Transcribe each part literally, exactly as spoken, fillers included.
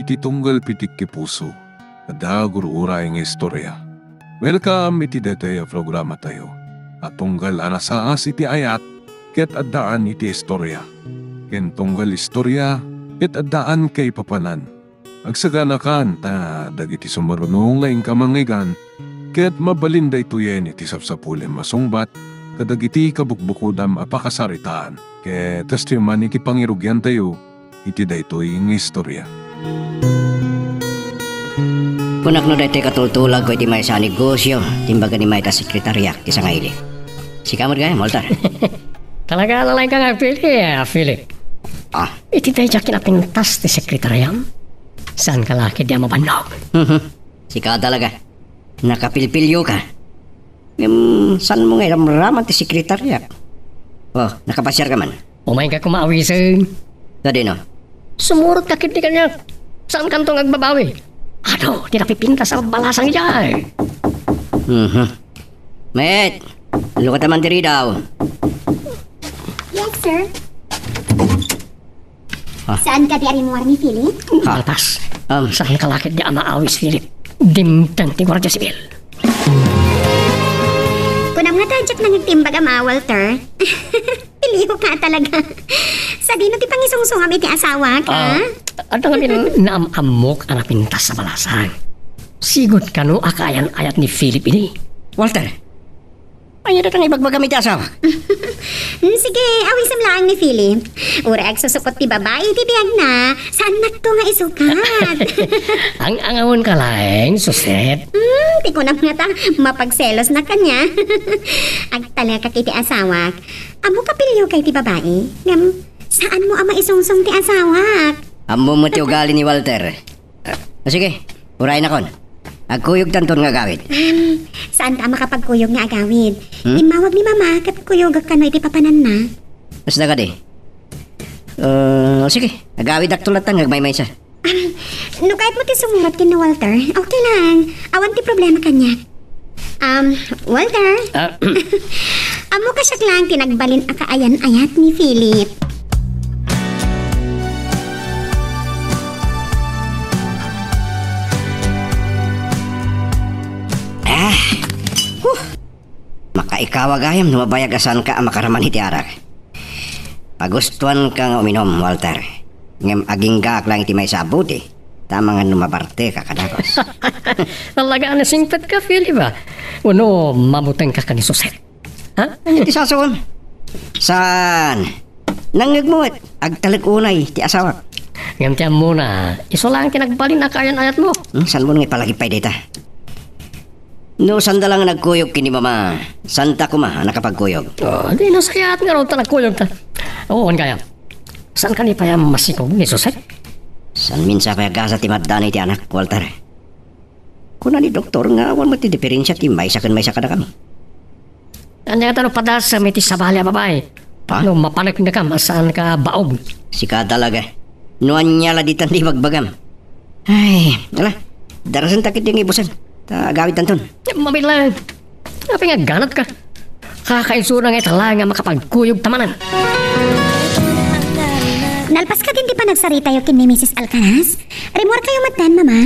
iti tunggal pitikki puso, adda gur-uray nga istorya. Welcome iti daytoy a programatayo a tunggal a nasaas iti ayat ket addaan iti istorya, ken tunggal istorya ket addaan kaipapanan. Agsaganakan ta dagiti sumaruno nga inka mangngeggan ket mabalin daytoyen iti sapsapulem a sungbat kadagiti kabukbukodam a pakasaritaan. Ket kastoy man iti pangirugiantayo iti daytoy nga istorya. Kunak no daytoy katultulag ko iti maysa a negosio, ti imbaga ni mayat a sekretariak ti sangaili. Sika met gayam, Walter. Talaga, laeng ka nga agpili, ah, Philip. Ah. Iti dayta kinapintas ti sekretariam, saan ka la ketdi a mabannog. Mhm. Sika talaga. Nakapilpilio ka. Ngem, saan mo nga iramraman ti sekretariak? Oh, nakapasiar ka man. Umayka koma awisen. Sadino? Sumurot ka ketdi kaniak. Saan kanto nga agbabawi? Adu ti napipintas a balasang idiay. Mhm. Met, lukata man diri daw. Yes, sir. Ah. Saan ka di arimuar ni Philip? Ah. Baltas. Um. Saan ka la ketdi a maawis, Philip? Dimteng ti Guardia Civil. Kunam nga ta diak nangitimbag a, Walter. Pilio ka talaga. Sadino ti pangisungsungam iti asawak, ha? Ah, adda ngamin naam-ammok a napintas a balasang. Sigud kano a kaayan-ayat ni Philip idi. Walter, ania dayta nga ibagbagam iti asawak? Hmm, sige, awisem laeng ni Philip. Uray agsusupot ti babai iti biagna, saannakto nga isukat. Ang-angawen ka laeng, Suset. Hmm, ti kunam nga ta, mapagselosnak kaniak. Agtalekak iti asawak. Ammok a pilio ka iti babai, ngem saanmo a maisungsong ti asawak. Ammom met ti ugali ni Walter. Ah, sige, urayennakon. Agkuyogtanton nga agawid. Um, saan ta a makapagkuyog nga agawid? Hmm? Immawag ni Mama ket kuyogak kano iti papananna. Kasla kadi? Ah, sige, agawidakto latta nga agmaymaysa. Um, no kayatmo ti sumurot ken ni Walter, okay lang. Awan ti problema kaniak. Um, Walter? Ah. Ammoka siak laeng ti nagbalin a kaayan-ayat ni Philip. Ah! Huh! Makaikawa gayam no mabayag a saanka a makaraman iti arak. Pagustuanka nga uminom, Walter. Ngem aginggaak laeng iti maysa a bote, ta amangan no mabarteka kadakos. Talaga a nasingpetka, Philip, a? Wenno mabutengka ken ni Suset? Ha? Iti sasawem. Saan? Nangngegmo met, agtalek unay ti asawak. Ngem ti ammona, isu laeng ti nagbalin a kaayan-ayatmo. Hmm, saanmo nga ipalagip pay dayta? No, sanda la nga nagkuyog ken ni Mama, saanta koma a nakapagkuyog. Oh, di nasayaat ngarud ta nagkuyogta. Oo, wen gayam. Saan kadi pay a masikog ni Suset? Saanmin sa pay a gasa ti maddani ti anak, Walter? Kuna ni doktor nga awan met ti diferensia ti maysa ken maysa kadakami. Ania ta no padasem iti sabali a babai? Ha? No mapaneknekam a saanka baog. Sika talaga. No ania la ditan ti ibagbagam. Ay, ala, darasenta ketdi nga ibusen. Ta agawidtanton. Mabilang. Apay nga aganatka? Kakaisuna nga ita laeng a makapagkuyogta manen. Nalpas kadin ti panagsaritayo ken ni Misis Alcaraz? Rimmuarkayo metten, Mama?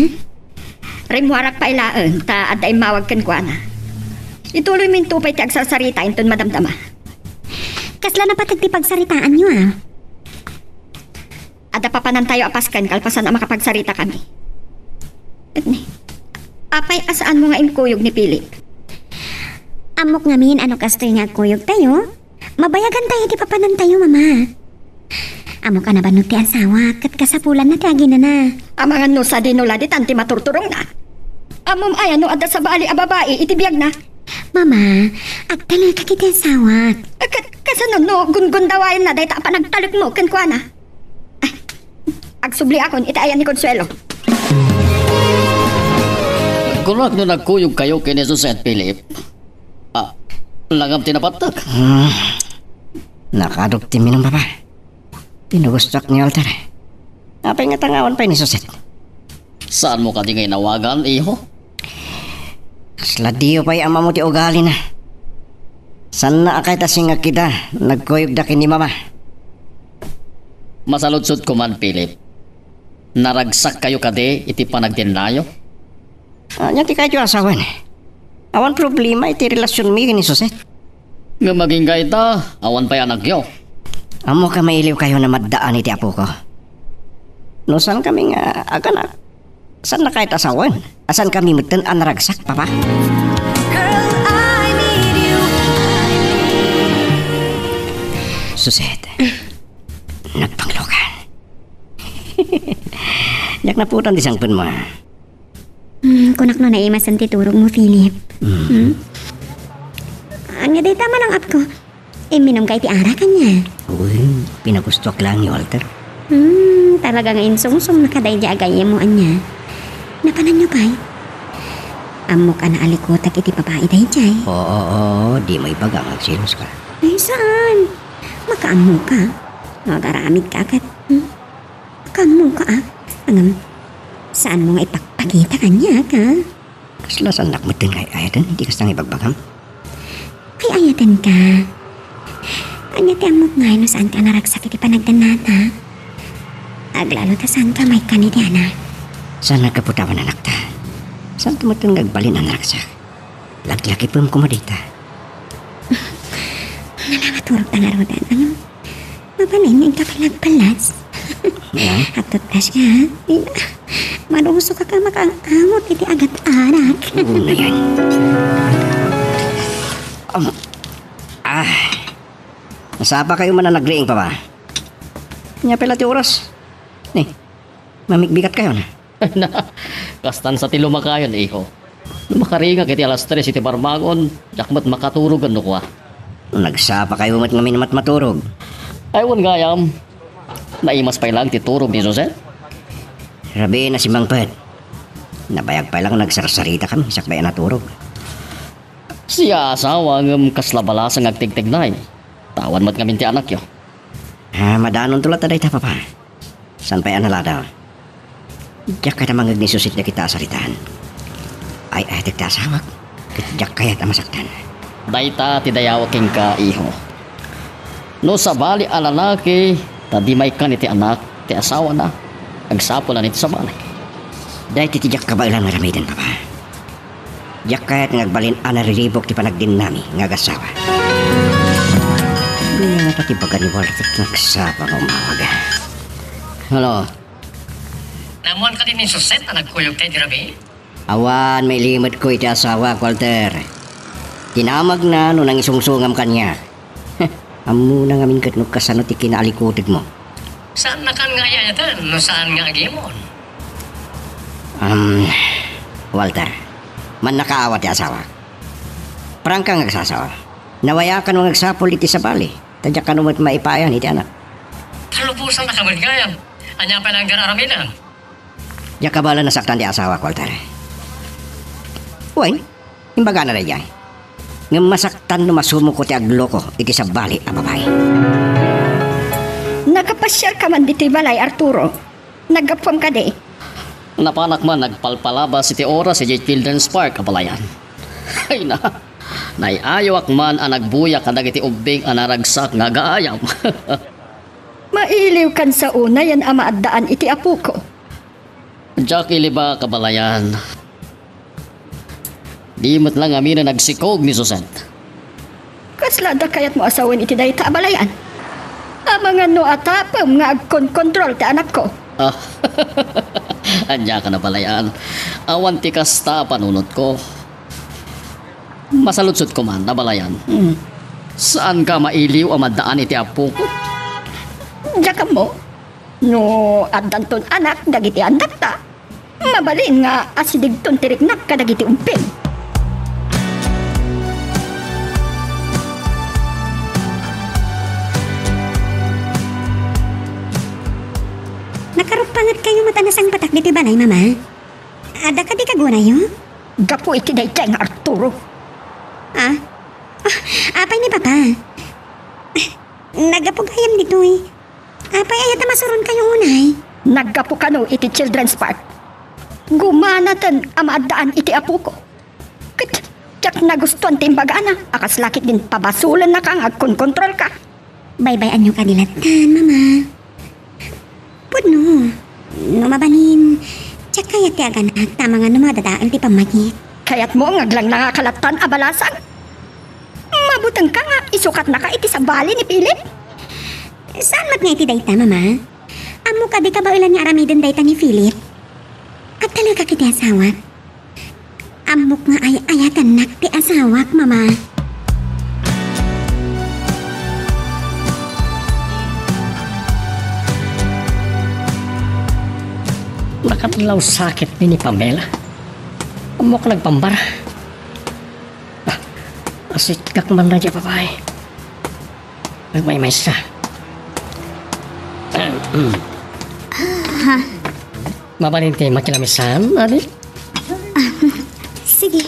Rimmuarak pay laeng ta adda immawag kenkuana. Ituloymo into pay ti agsarsarita inton madamdama. Kasla napateg ti pagsaritaanyo, a? Adda papanantayo a pasken kalpasan a makapagsaritakami. Ket ni, apay a saanmo nga inkuyog ni Philip? Ammok ngamin a no kastoy nga agkuyogtayo, mabayagantayo ti papanantayo, Mama. Ammok a nabannog ti asawak ket kasapulanna ti aginana. Amangan no sadino la ditan ti maturturongna. Ammom aya no adda sabali a babai iti biagna? Mama, agtalekak iti asawak. Ket kasano no gungundawayanna dayta a panagtalekmo kenkuana? Agsubliakon iti ayan ni Consuelo. Kunak no nagkuyogkayo ken ni Suset, Philip. Ah, langam ti napateg. Hmm. Nakaduk ti minum, Papa. Pinugustuak ni Walter. Apay nga tangawan pay ni Suset? Saanmo kadi nga inawagan, iho? Kasla diyo pay ammo ti ugalina. Saanna a kayat a singakida, nagkuyogda ken ni Mama. Masaludsodko man, Philip. Naragsakkayo kadi iti panagdennayo? Ania ti kayatyo a sawen? Awan problema iti relasionmi ken ni Suzette. Ngem agingga ita, awan pay anakyo. Ammok a mailiwkayon a maddaan iti apoko. No saankami nga aganak, saannaka ita a sawen. Saankami metten a naragsak, Papa. Girl, I need you. Suzette, nagpanglokan. Diak naputan ti sangpenmo. Hmm, kunak no naimasen ti turogmo, Philip. Hmm. Hmm? Ania dayta, malangapko? Imminumka iti arak, ania? Uy, pinagustoak laeng ni Walter. Hmm, talaga nga insungsongna kadaydi a gayyemmo, ania? Napananyo pay? Ammok a naalikotek iti babai daydiay. Oo, oo, dimo ibaga nga agseloska. Ay, saan? Makaammoka. Agaramidka ket, hmm? Kaammoka, a? Ngem, saanmo nga ipakpakita kaniak, a? Kasla saannak metten nga ay-ayaten iti kasta nga ibagbagam? Ay-ayatenka. Ania ti ammok ngay no saanka a naragsak iti panagdennata? Aglalo ta saanka maikkan iti anak. Saan a gapu ta awan anakta? Saanto metten nga agbalin a naragsak? Laglagipem koma dayta. Nalaturogta ngaruden, ano? Mabalin nga inka pay nagpallas. Nia? Agtutlaska, ha? Ina, manusoka ka makaang-amot iti agat-anak. Unayen. Um, ah, nasapakayo man a nagriing, Papa. Ania pay la ti oras? Ni, mamigbigatkayon. Na, kastan sa ti lumakayon, iho. No makaringak iti alas tres iti barbangon, diak met makaturog no kua. Nagsapakayo met ngamin a maturog. Ay, wen gayam. Naimas pay laeng ti turog ni Jose. Rabii, nasimangpet. Nabayag pay laeng nagsarsaritakami sakbay a naturog. Siak a asawa ngem kasla balasang agtigtignay. Awan met ngamin ti anakyo. Ah, madanonto latta dayta, Papa. Saan pay a naladaw? Diak kayat a mangngeg ni Susit dagita a saritaan. Ay-ayatek ti asawak, ket diak kayat a masaktan. Dayta ti dayawak kenka, iho. No sabali a lalaki, ta di maikkan iti anak ti asawana, agsapulna iti sabali. Daytoy ti diak kabaelan nga aramiden, Papa. Diak kayat nga agbalin a nariribuk ti panagdennami nga agassawa. Ania ngata ti baga ni Walter nga agsapa nga umawag? Hello? Naammoan kadi ni Suset a nagkuyogta idi rabii? Awan mailimetko iti asawak, Walter. Dinamagna no nangisungsongam kaniak. Ammona ngamin ket no kasano ti kinaalikutegmo. Saannakan nga ay-ayaten no saan nga agimon? Um, Walter, mannakaawat ti asawak. Prangka nga agsasao. Nawayakan nga agsapul iti sabali, ta diak kano met maipayan iti anak. Talubosannaka met gayam. Ania pay la nga aramiden? Diak kabaelan a nasaktan ti asawak, Walter. Wen, imbagana daydiay. Ngem masaktan no masumoko ti agloko iti sabali a babai. Nakapasiarka man ditoy balay, Arturo. Naggapuam kadi? Napanak man nagpalpalabas iti oras idiay Children's Park, abalayan. Ay na, naay-ayawak man a nagbuya kadagiti ubbing a naragsak nga agaayam. Mailiwkan sa unayen a maaddaan iti apoko. Diak iliba, kabalayan. Di met la ngamin a nagsikog ni Suset. Kasla adda kayatmo a sawen iti dayta, abalayan? Amangan no atapem nga agkonkontrol ti anakko. Ah, ania ka, abalayan? Awan ti kasta a panunotko. Masaludsodko man, abalayan. Mm. Saanka mailiw a maddaan iti apoko? Diak ammo. No addanton anak dagiti annakta, mabalin nga asidegton ti riknak kadagiti ubbing. Nakaruppangetkayo met a nasangpetak ditoy balay, Mama? Adda kadi kagunayo? Gapu iti daydiay nga Arturo. Ah? Ah, apay ni Papa? Naggapu gayam ditoy. Apay aya ta masuronkayo unay? Naggapu kano iti Children's Park. Gumanaten a maaddaan iti apoko. Ket diak nagustuan ti imbagana a kasla ket din pabasolennaka nga agkonkontrolka. Baybay-anyo kadi lattan, Mama. Pudno. No maban ti aganak, ta amangan no madadael ti pammagik. Kayatmo nga aglanglangaka lattan a balasang? Mabutengka nga isukatnaka iti sabali ni Philip? Saan met nga iti dayta, Mama? Ammok a dika baelan nga aramiden dayta ni Philip. Agtalekak iti asawak. Ammok nga ay-ayatennak ti asawak, Mama. Nakatlaw sakit ni, ni Pamela. Ammok nagpambara. Ah, asitkak man na di babae. Nagmaymaysa. Mabalin ti makilamisan, adi? Sige.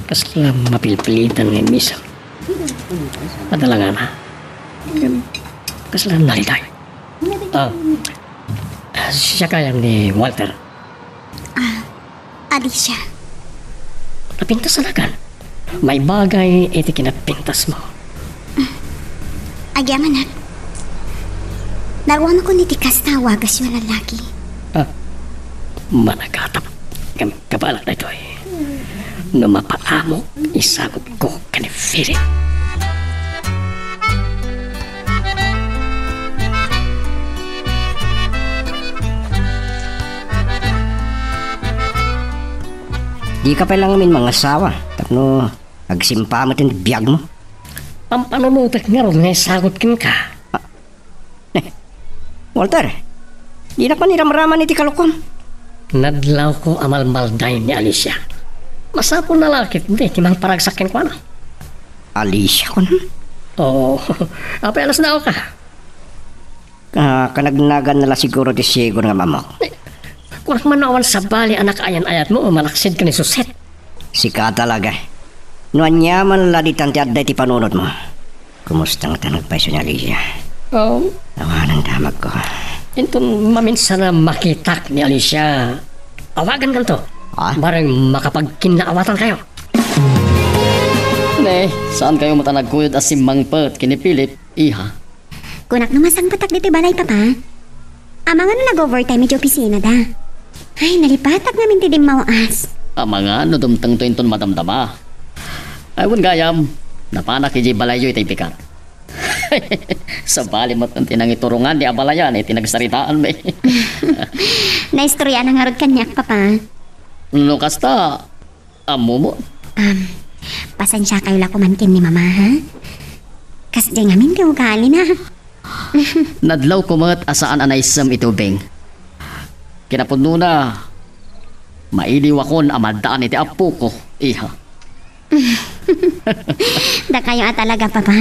Kasla mapilpilitan nga misa. Padala nga na. Kasla naliday. Ah, siya kayam ni Walter. Ah, Alicia. Napintas a lagan. Maibagay iti kinapintasmo. Agyamanak. Naruamakon iti kasta a wagasyo a lalaki. Ah, managatap. Ngem kabalak daytoy. No mapaamok, isagutko ken ni Philip. Dika pay la ngamin mangasawa tapno agsimpa met ti biagmo. Pampanunotek ngarud nga isagut kenka. Ah, eh, Walter, dinak man iramraman iti kalokom. Nadlawko a malmalday ni Alicia. Masapulna la ketdi ti mangparagsak kenkuana. Alicia, kunam? Oo. Apay a nasdaaw ka? Ah, kanagnagan na la siguro ti sigon nga mamok. Eh, kunak man no awan sabali a nakaayan-ayatmo o malaksid ken ni Suzette. Sika talaga. No aniaman la ditan ti adda iti panunotmo. Kumusta ngata nagpayso ni Alicia? Oh. Awanan damagko. Inton maminsan a makitak ni Alicia, awagankanto. Ah? Bareng makapagkinnaawatankayo. Ne, saankayo met a nagkuyod a simmangpet ken ni Philip, iha? Kunak no masangpetak ditoy balay, Papa. Amangan no nag-overtime iti opisina da. Ay, nalipatak ngamin ti dimmawaas. Amangan no dumtengto inton madamdama. Ay, wen gayam, napanak idiay balayyo itay bigat. Sabali met ti nangiturongan ni abalayan iti nagsaritaanmi. Naistorya na ngarud kaniak, Papa. No kasta, Ammom? Um, pasensiakayo la koman ken ni Mama, ha? Kasdiay ngamin ti ugalina. Nadlawko met a saan a naisem iti ubing. Kinapudnona, mailiwakon a maddaan iti appoko, iha. Dakayo a talaga, Papa.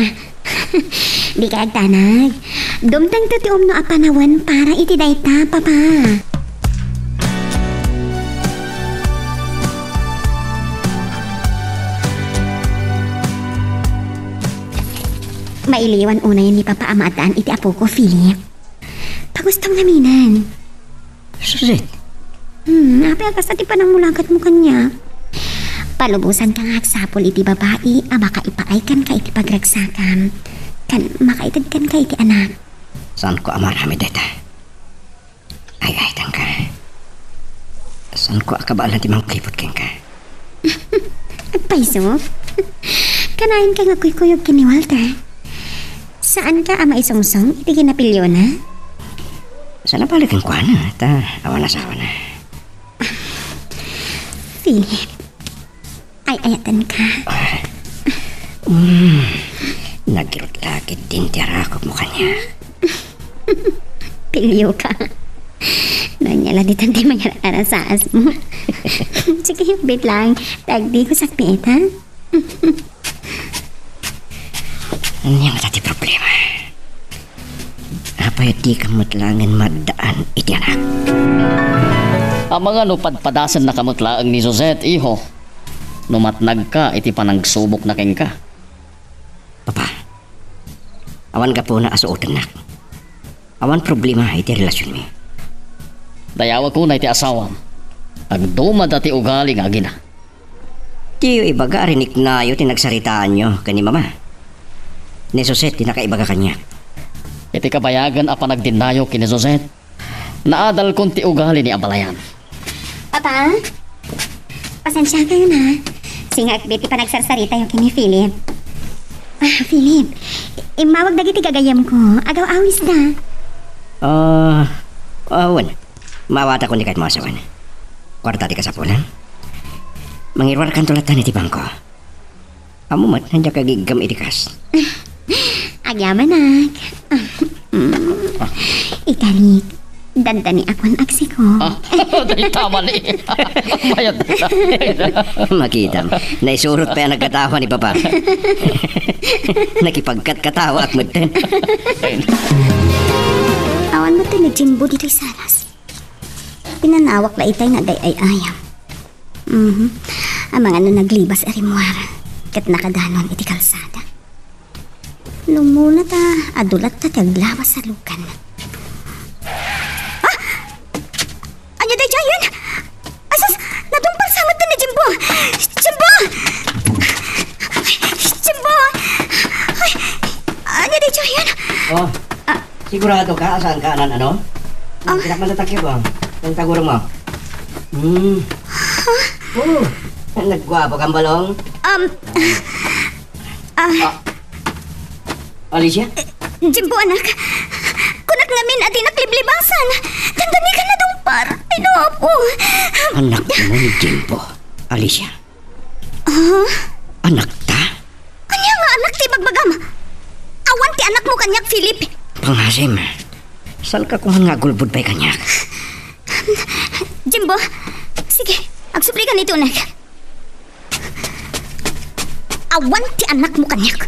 Dikay agdanag. Dumtengto ti umno a panawen para iti dayta, Papa. Mailiwan unayen ni Papa a maaddaan iti apoko, Philip. Pagustom ngaminen. Suzette. Hmm, apay a kasta ti panangmulagatmo kaniak? Palubosanka nga agsapul iti babai a makaipaay kenka iti pagragsakam, ken makaited kenka iti anak. Saanko a maaramid dayta. Ay-ayatenka. Saanko a kabaelan ti mangkuripot kenka. Agpayso? Kanayon ka nga kuykuyog ken ni Walter? Saanka a maisungsong iti kinapiliona? Saan a bali kenkuana, ta awan asawana. Philip, ay-ayatenka. Mm, nagirot la ketdin ti arakopmo kaniak. Pilioka. No ania la ditan ti mayar-arasaasmo. Sige, wait lang. Tagdi ko sakbit, ha? Ania ngata ti problema? Apay a dika met laengen maaddaan iti anak? Amangan no padpadasennaka met laeng ni Suzette, iho, no matnagka iti panangsubokna kenka. Papa, awan gapuna a suotennak. Awan problema iti relasionmi. Dayawak unay ti asawam. Agdumada ti ugali nga agina. Diyo ibaga a riniknayo ti nagsaritaanyo ken ni Mama. Ni Suzette ti nakaibaga kaniak. Iti kabayagan a panagdinnayo ken ni Suzette, naadalkon ti ugali ni abalayan. Papa? Pasensiakayon, ha. Singakbit ti panagsarsaritayo ken ni Philip. Ah, Philip, immawag dagiti gagayyemko. Agaw-awisda. Ah, ah, wen. Maawatakon ti kayatmo a sawen. Kuarta ti kasapulan. Mangiruarkanto latta iti bangko. Ammom met, diak agiggam iti kas. Agyamanak. Ikalik, dandani a kuan agsiko. Ah, dayta man eh. Mayat. Makitam, naisurot pay a nagkatawa ni Papa. Nakipagkatkatawaak metten. Awan metten ni Jimbo ditoy salas. Pinanawak la itay nga agay-ay-ayam. Mhm. Amangan no naglibas a rimmuar, ket nakadanon iti kalsada. Lumuna ta, adu latta ti aglawas a lugan. Ah! Ania daydiayen? Asus! Nadumpal sa met ni Jimbo! Jimbo! Jimbo! Ay, ania daydiayen? Oh, ah, sigurado ka? Saan ka, nan, ano? Ah. Tidak man tatakip, oh. Ang tagurong mo. Hmm. Huh? Oh, nagguapo kang balong. Um, ah. Ah. Alicia? Eh, Jimbo, anak. Kunak ngamin a dinak liblibasan. Dandani ka nadumpar. Ay, no, apo. Anak mo ni Jimbo, Alicia. Ah? Anak ta? Ania nga anak ti ibagbagam? Awan ti anakmo kaniak, Philip. Pangasim. Saan ka kuman nga agulbod pay kaniak? Jimbo, sige, agsubli ka ni Tunek. Awan ti anakmo kaniak.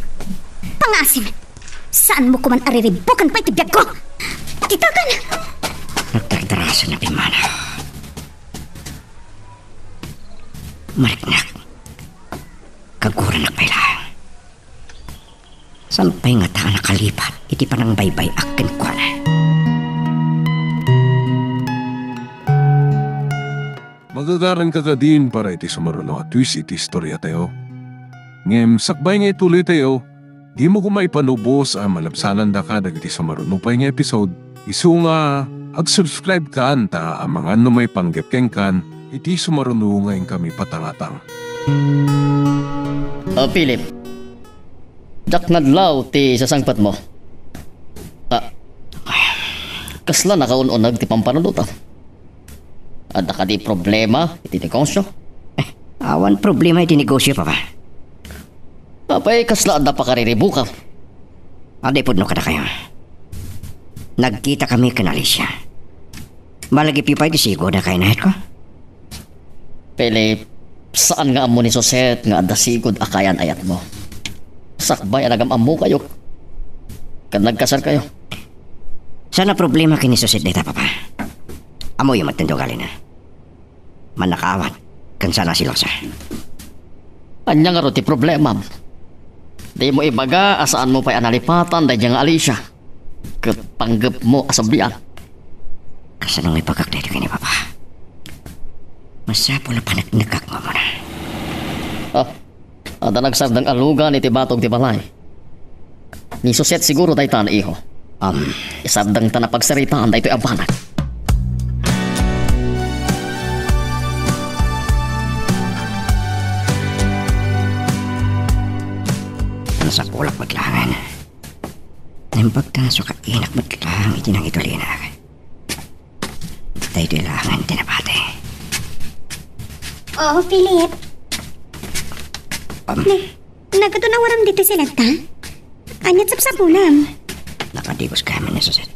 Pangasim. Saanmo kuman a riribukan pay ti biagko. Titagan. Nagdardarasan a pimmanaw. Mariknak. Kaguranak pay laeng. Saan pay ngata a nakalipat iti panangbaybay-ak kenkuana? Magagaranka kadin para iti sumaruno a twist iti istoriatayo. Ngem sakbay nga ituloytayo, dimo koma ipanubos a malabsanandaka dagiti sumaruno pay nga episode. Isu nga, agsubscribe kan ta amangan no maipanggep kenkan iti sumaruno nga inkami patangatang. Ah, Philip, diak nadlaw ti sasangpetmo. Ah, kasla nakaun-uneg ti pampanunotam? Adda kadi problema iti negosyo? Eh, awan problema iti negosyo, Papa. Apay, kasla adda pakariribuka? Adda ipudno kadakayo. Nagkitakami ken Alicia. Malagipyo pay ti sigud a kainayatko. Philip, saan nga ammo ni Suset nga adda sigud a kayan-ayatmo. Sakbay a nagam-ammokayo ken nagkasarkayo. Saan a problema ken ni Suset dayta, Papa. Ammoyo met ti ugalina. Mannakaawat, ken saan a selosa. Ania ngarud ti problemam? Dimo ibaga a saanmo pay a nalipatan daydiay nga Alicia ket panggepmo a sublian. Kasano nga ibagak daytoy ken ni Papa? Masapul a paneknekak nga umuna. Ah, Adda nagsardeng a lugan iti batog ti balay. Ni Suset siguro dayta, iho. Um. Isardengta a pagsaritaan daytoy a banag. Nasapulak met laengen. Naimbag ta, sukainak met laeng iti nangitulinak. Daytoy laengen ti nabati. Oh, Philip. Um. Na-, nagkatunawaram ditoy silatta? Ania ti sapsapulam? Nakadikos kami ni Suset.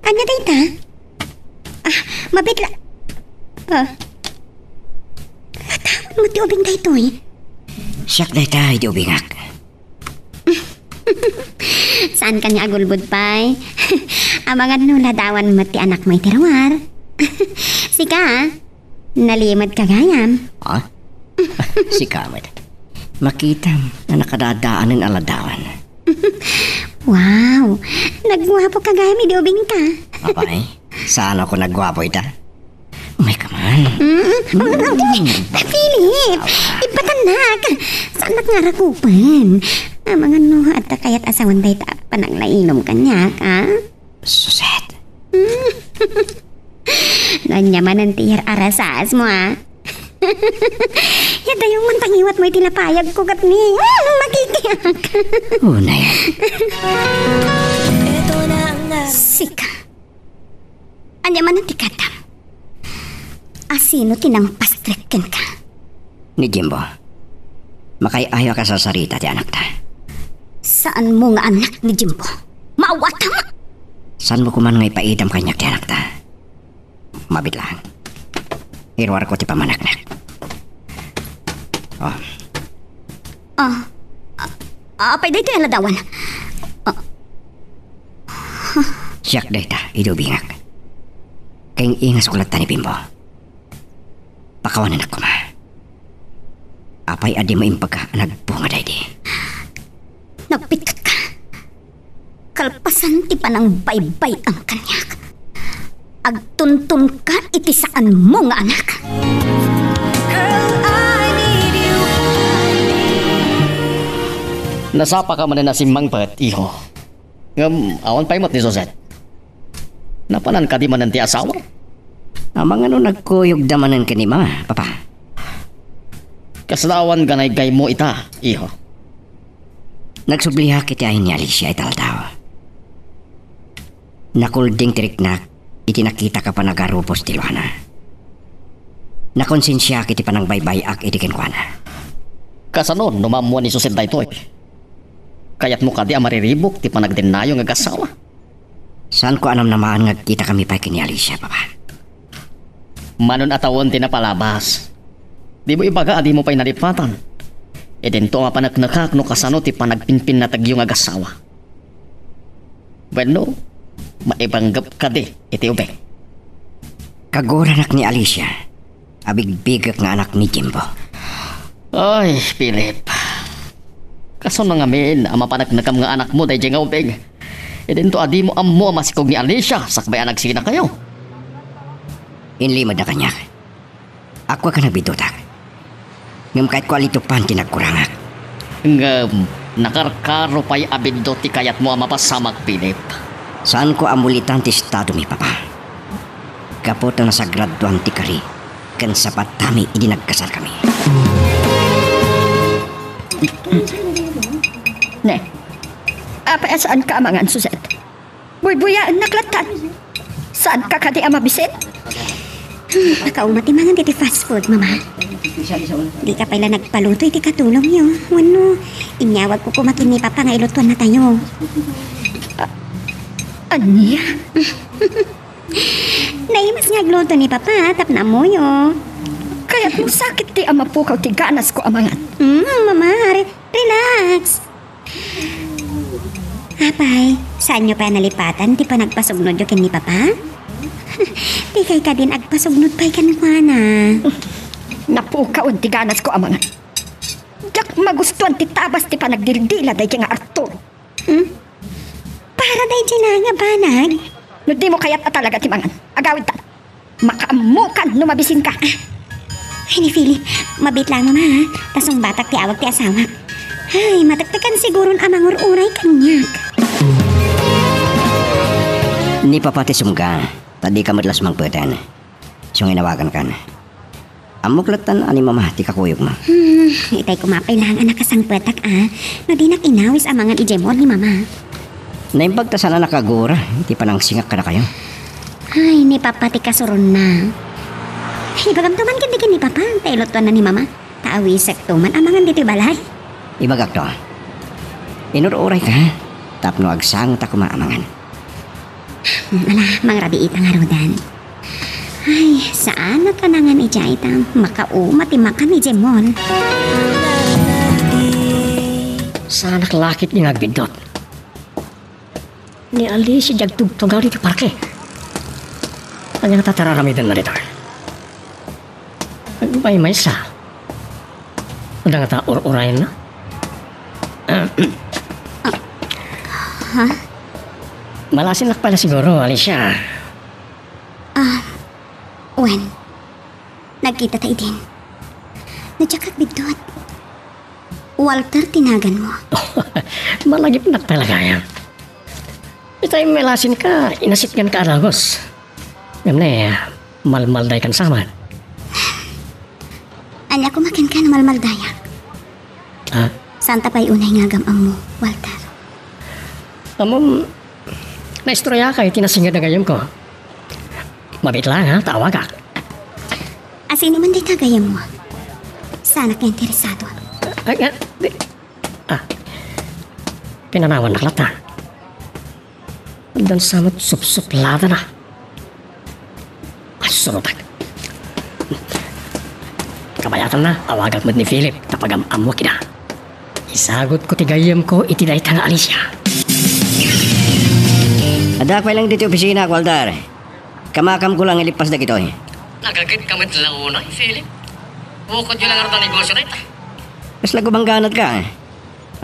Ania dayta? Ah, mabitla. Ah. Natawag mo ti ubing daytoy? Siak dayta, idi ubingak. Saan kaniak agulbod pay? Amangan no ladawan met ti anakmo iti ruar. Sika, nalimed ka gayam. Ha? Sika met. Makitam a nakadadaanen a ladawan. Wow! Nagguapo ka gayam idi ubingka. Apay, saan a nagguapo ita? Umay ka man. Mm. Philip, ipatannak. Saannak nga rakupen? Amangan no adda kayat a sawen dayta a pananglailom kaniak, a? Suset. Mm. No ania manen ti iyar-arasaasmo, a? Yadayong man pangiwatmo iti lapayagko, ket ni, mm, makikiak. Unay. Sika. Ania manen ti kaddam? A sino ti nangpastrek kenka? Ni Jimbo. Makaay-ayo a kasarsarita ti anakta. Saanmo nga anak ni Jimbo? Maawatam! Saanmo koman nga ipaidam kaniak ti anakta? Mabit laeng. Iruarko ti pammaneknek. Oh. Ah, ah, apay daytoy a ladawan? Ah. Siak dayta, idi ubingak. Kaing-ingasko latta ni Bimbo. Pakawananak koma. Apay a dimo imbagak a nagbunga daydi? Nagpitkat ka. Kalpasan ti panangbaybay-am kaniak, agtunton ka iti saanmo nga anak. Girl, I need you. Nasapa ka manen a simmangpet, iho. Ngem awan pay met ni Suzette. Napanan kadi manen ti asawa? Amangan no nagkuyogda manen ken ni Mama, Papa. Kasla awan ganaygaymo ita, iho. Nagsubliak iti ayan ni Alicia ita aldaw. Nakulding ti riknak iti nakitak a panagarupos ti luana. Nakonsensiak iti panangbaybay-ak idi kenkuana. Kasano no maammuan ni Suzette daytoy? Kayatmo kadi a mariribuk ti panagdennayo nga agasawa? Saanko a namnamaan nga agkitakami pay ken ni Alicia, Papa. Manon a tawen ti napalabas. Dimo ibaga a dimo pay nalipatan. Idinto a mapaneknekak no kasano ti panagpinpinnategyo nga agasawa. Wenno, maibanggep kadi iti ubing? Kaguranak ni Alicia. Abigbigek nga anak ni Jimbo. Ay, Philip. Kasano ngamin a mapaneknekam nga anakmo daydiay nga ubing? Idinto a dimo ammo a masikog ni Alicia sakbay a nagsinakayo. Inlimedna kaniak. Agukanak, biddutak. Ngem kayatko a litopan ti nagkurangak. Ngem, nakarkaro pay a biddut ti kayatmo a mapasamak, Philip. Saanko a mulitan ti estadomi, Papa. Gapu ta nasagradoan ti kari ken sapatami idi nagkasarkami. Ne, apay a saanka a mangan, Suzette? Buybuyaennak lattan. Saanka kadi a mabisin? Hmm, pakauma ti mangan diti fast food, Mama. Dika pay la nagpaluto iti katulongyo. Wenno, inyawagko koma ken ni Papa nga ilutuannatayo. A-, ania? Naimas nga agluto ni Papa tapno ammoyo. Kayatmo sakit ti a mapukaw ti ganasko a mangan. Hmm, Mama, re-, relax. Apay, saanyo pay a nalipatan ti panagpasugnodyo ken ni Papa? Dikay kadin agpasugnod pay kenkuana. Napukawan ti ganasko a mangan. Diak magustuan ti tabas ti panagdildila daydi nga Arturo. Hmm? Para daydi la nga banag? No dimo kayat a talaga ti mangan, agawidta. Makaammokan no mabisinka. Ay, ni Philip, mabit lang, Mama, ha? Ta sungbatak ti awag ti asawak. Ay, matektekan siguron a mangur-uray kaniak. Ni Papa ti sumga, ta dika met la sumangpeten. Isu nga inawagankan. Ammok lattan a ni Mama ti kakuyogmo. Hmm, itay koma pay laeng a nakasangpetak, a. No dinak inawis a mangan idiay mall ni Mama. Naimbag ta saan a nakagura iti panangsingak kadakayo. Ay, ni Papa ti kasuronna. Ibagamto man ketdi ken ni Papa ta ilutuanna ni Mama. Ta awisekto man a mangan ditoy balay. Ibagakto. Inur-urayka tapno agsangota koma a mangan. Hmm, ala, mangrabiita ngaruden. Ay, saanak a nangan idiay ta makauma ti makan idiay mall. Saanak la ketdi nga agbiddut. Ni Alicia diay agtugtugaw ditoy parke. Ania ngata ti ar-aramidenna ditoy? Agmaymaysa. Adda ngata ur-urayenna? Ha? Malasinnak pay la siguro, Alicia. Ah, wen. Nagkitata idin. No diak agbiddut. Walter ti naganmo. Malagipnak pay la gayam. Itay malasinka, inasitganka a dagus. Ngem ne, Malmaldaykan sa man. Ania koma kenka no malmaldayak? Ha? Saanta pay unay nga agam-ammo, Walter? Ammom, naistoriaka iti nasinged a gayyemko. Mabiit laeng, ha, ta awagak. A, sino man dayta gayyemmo? Saanak nga interesado. Ay, ah, di, ah, pinanawannak latta. Addan sa met supsuplatana. Ay, surotak. Kabayatanna, awagak met ni Philip ta pagam-ammoak ida. Isagutko ti gayyemko iti dayta nga Alicia. Addaak pay laeng ditoy opisina, Walter. Kamakamko laeng nga ilippas dagitoy. Nagagidka met la unay, Philip. Bukodyo la ngarud a negosio dayta. Kasla gubangganatka.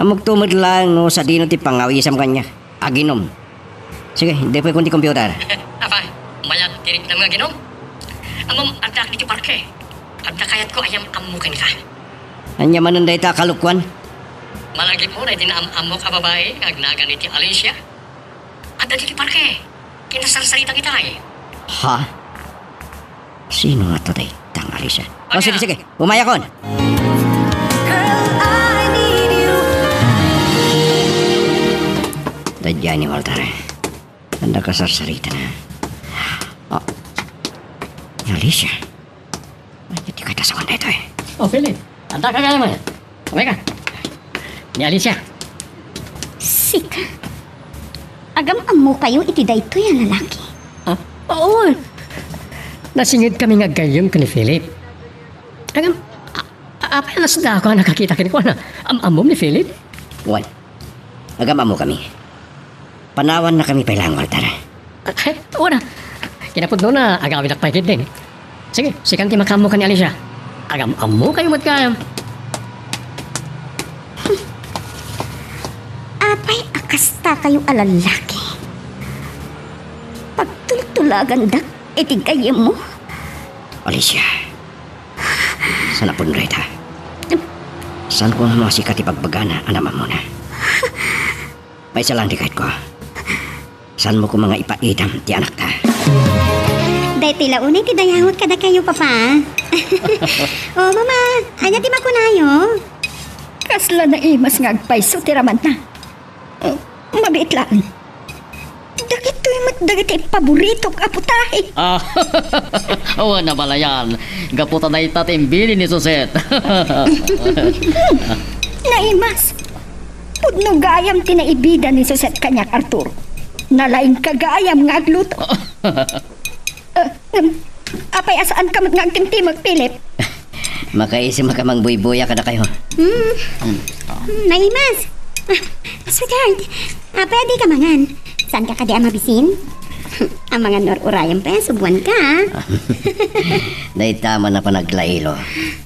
Ammokto met laeng no sadino ti pangawisam kaniak. Aginom. Sige, daypoykon ti computer. Apay, mayat ti riknam nga aginom? Ammom, addaak ditoy parke. Adda kayatko a yam-ammo kenka. Ania manen dayta a kalokuan? Malagipmo daydi naam-ammok a babai nga agnagan iti Alicia? Adda ditoy parke. Kinasarsaritang itay. Ha? Sino ngata dayta nga Alicia? O, sige, sige. Umayakon. Girl, I need you. Daydiay ni Walter. Adda kasarsaritana. Ah. Ni Alicia. Ay, ti katasawan daytoy. O, Philip. Adda ka gayam? Umayka. Ni Alicia. Sika. Agam-ammokayo iti daytoy a lalaki? Ah, oo. Nasingedkami nga aggayyem ken ni Philip. Agam-, a-, a-, apay a nasdaaw a nakakita kenkuana? Am-ammom ni Philip? Wen. Agam-ammokami. Panawannakami pay laeng, Walter. Ay, wen a. Kinapudnona, agawidak pay ketdin. Sige, sikan ti makaammo ken ni Alicia. Agam-ammokayo met gayam. Apay a kastakayo a lalaki? Pagtultulagandak iti gayyemmo? Alicia, saan a pudno dayta? Saanko nga sika ti bagbagana a naam-ammona. Maysa laeng ti kayatko. Saanmo koma nga ipaidam ti anakta. Daytoy la unay ti dayawek kadakayo, Papa. O, Mama, ania ti makunayo? Kasla naimas nga agpayso ti ramanna. O, mabiit laeng. Dagitoy met dagiti paboritok a putahe. Ah, awan a balayan. Gapu ta dayta ti imbilin ni Suset. Naimas. Pudno gayam ti naibida ni Suset kaniak, Arturo. Nalaingka gayam nga agluto. Ah, em, apay a saanka met nga agtimtimag, Philip? Makaisem a kamangbuybuya kadakayo. Hmm. Hmm, naimas. Ah, sweetheart, apay a dika mangan? Saanka kadi a mabisin? Amangan no ur-urayem pay a subuanka, ah. Dayta man a panaglailo.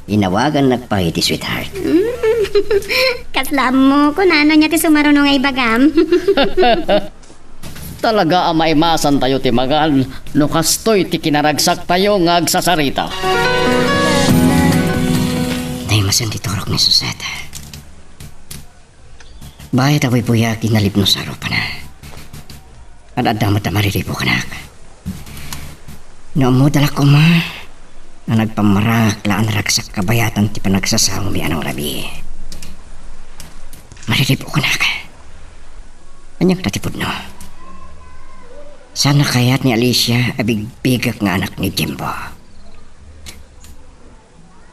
Inawagannak pay iti sweetheart. Hmm. Kasla ammok, kunana nia ti sumaruno nga ibagam. Talaga a maimasantayo ti mangan no kastoy ti kinaragsaktayo nga agsasarita. Naimasen ti turok ni Suset. Bayat a buybuyak, inalipnos a rupana. Ad-adda met a mariribukanak. No ammoda la koma a nagpammarangak la a naragsak kabayatan ti panagsasaomi a nangrabii. Mariribukanak. Aniak ta ti pudno? Saan a kayat ni Alicia a bigbigek nga anak ni Jimbo?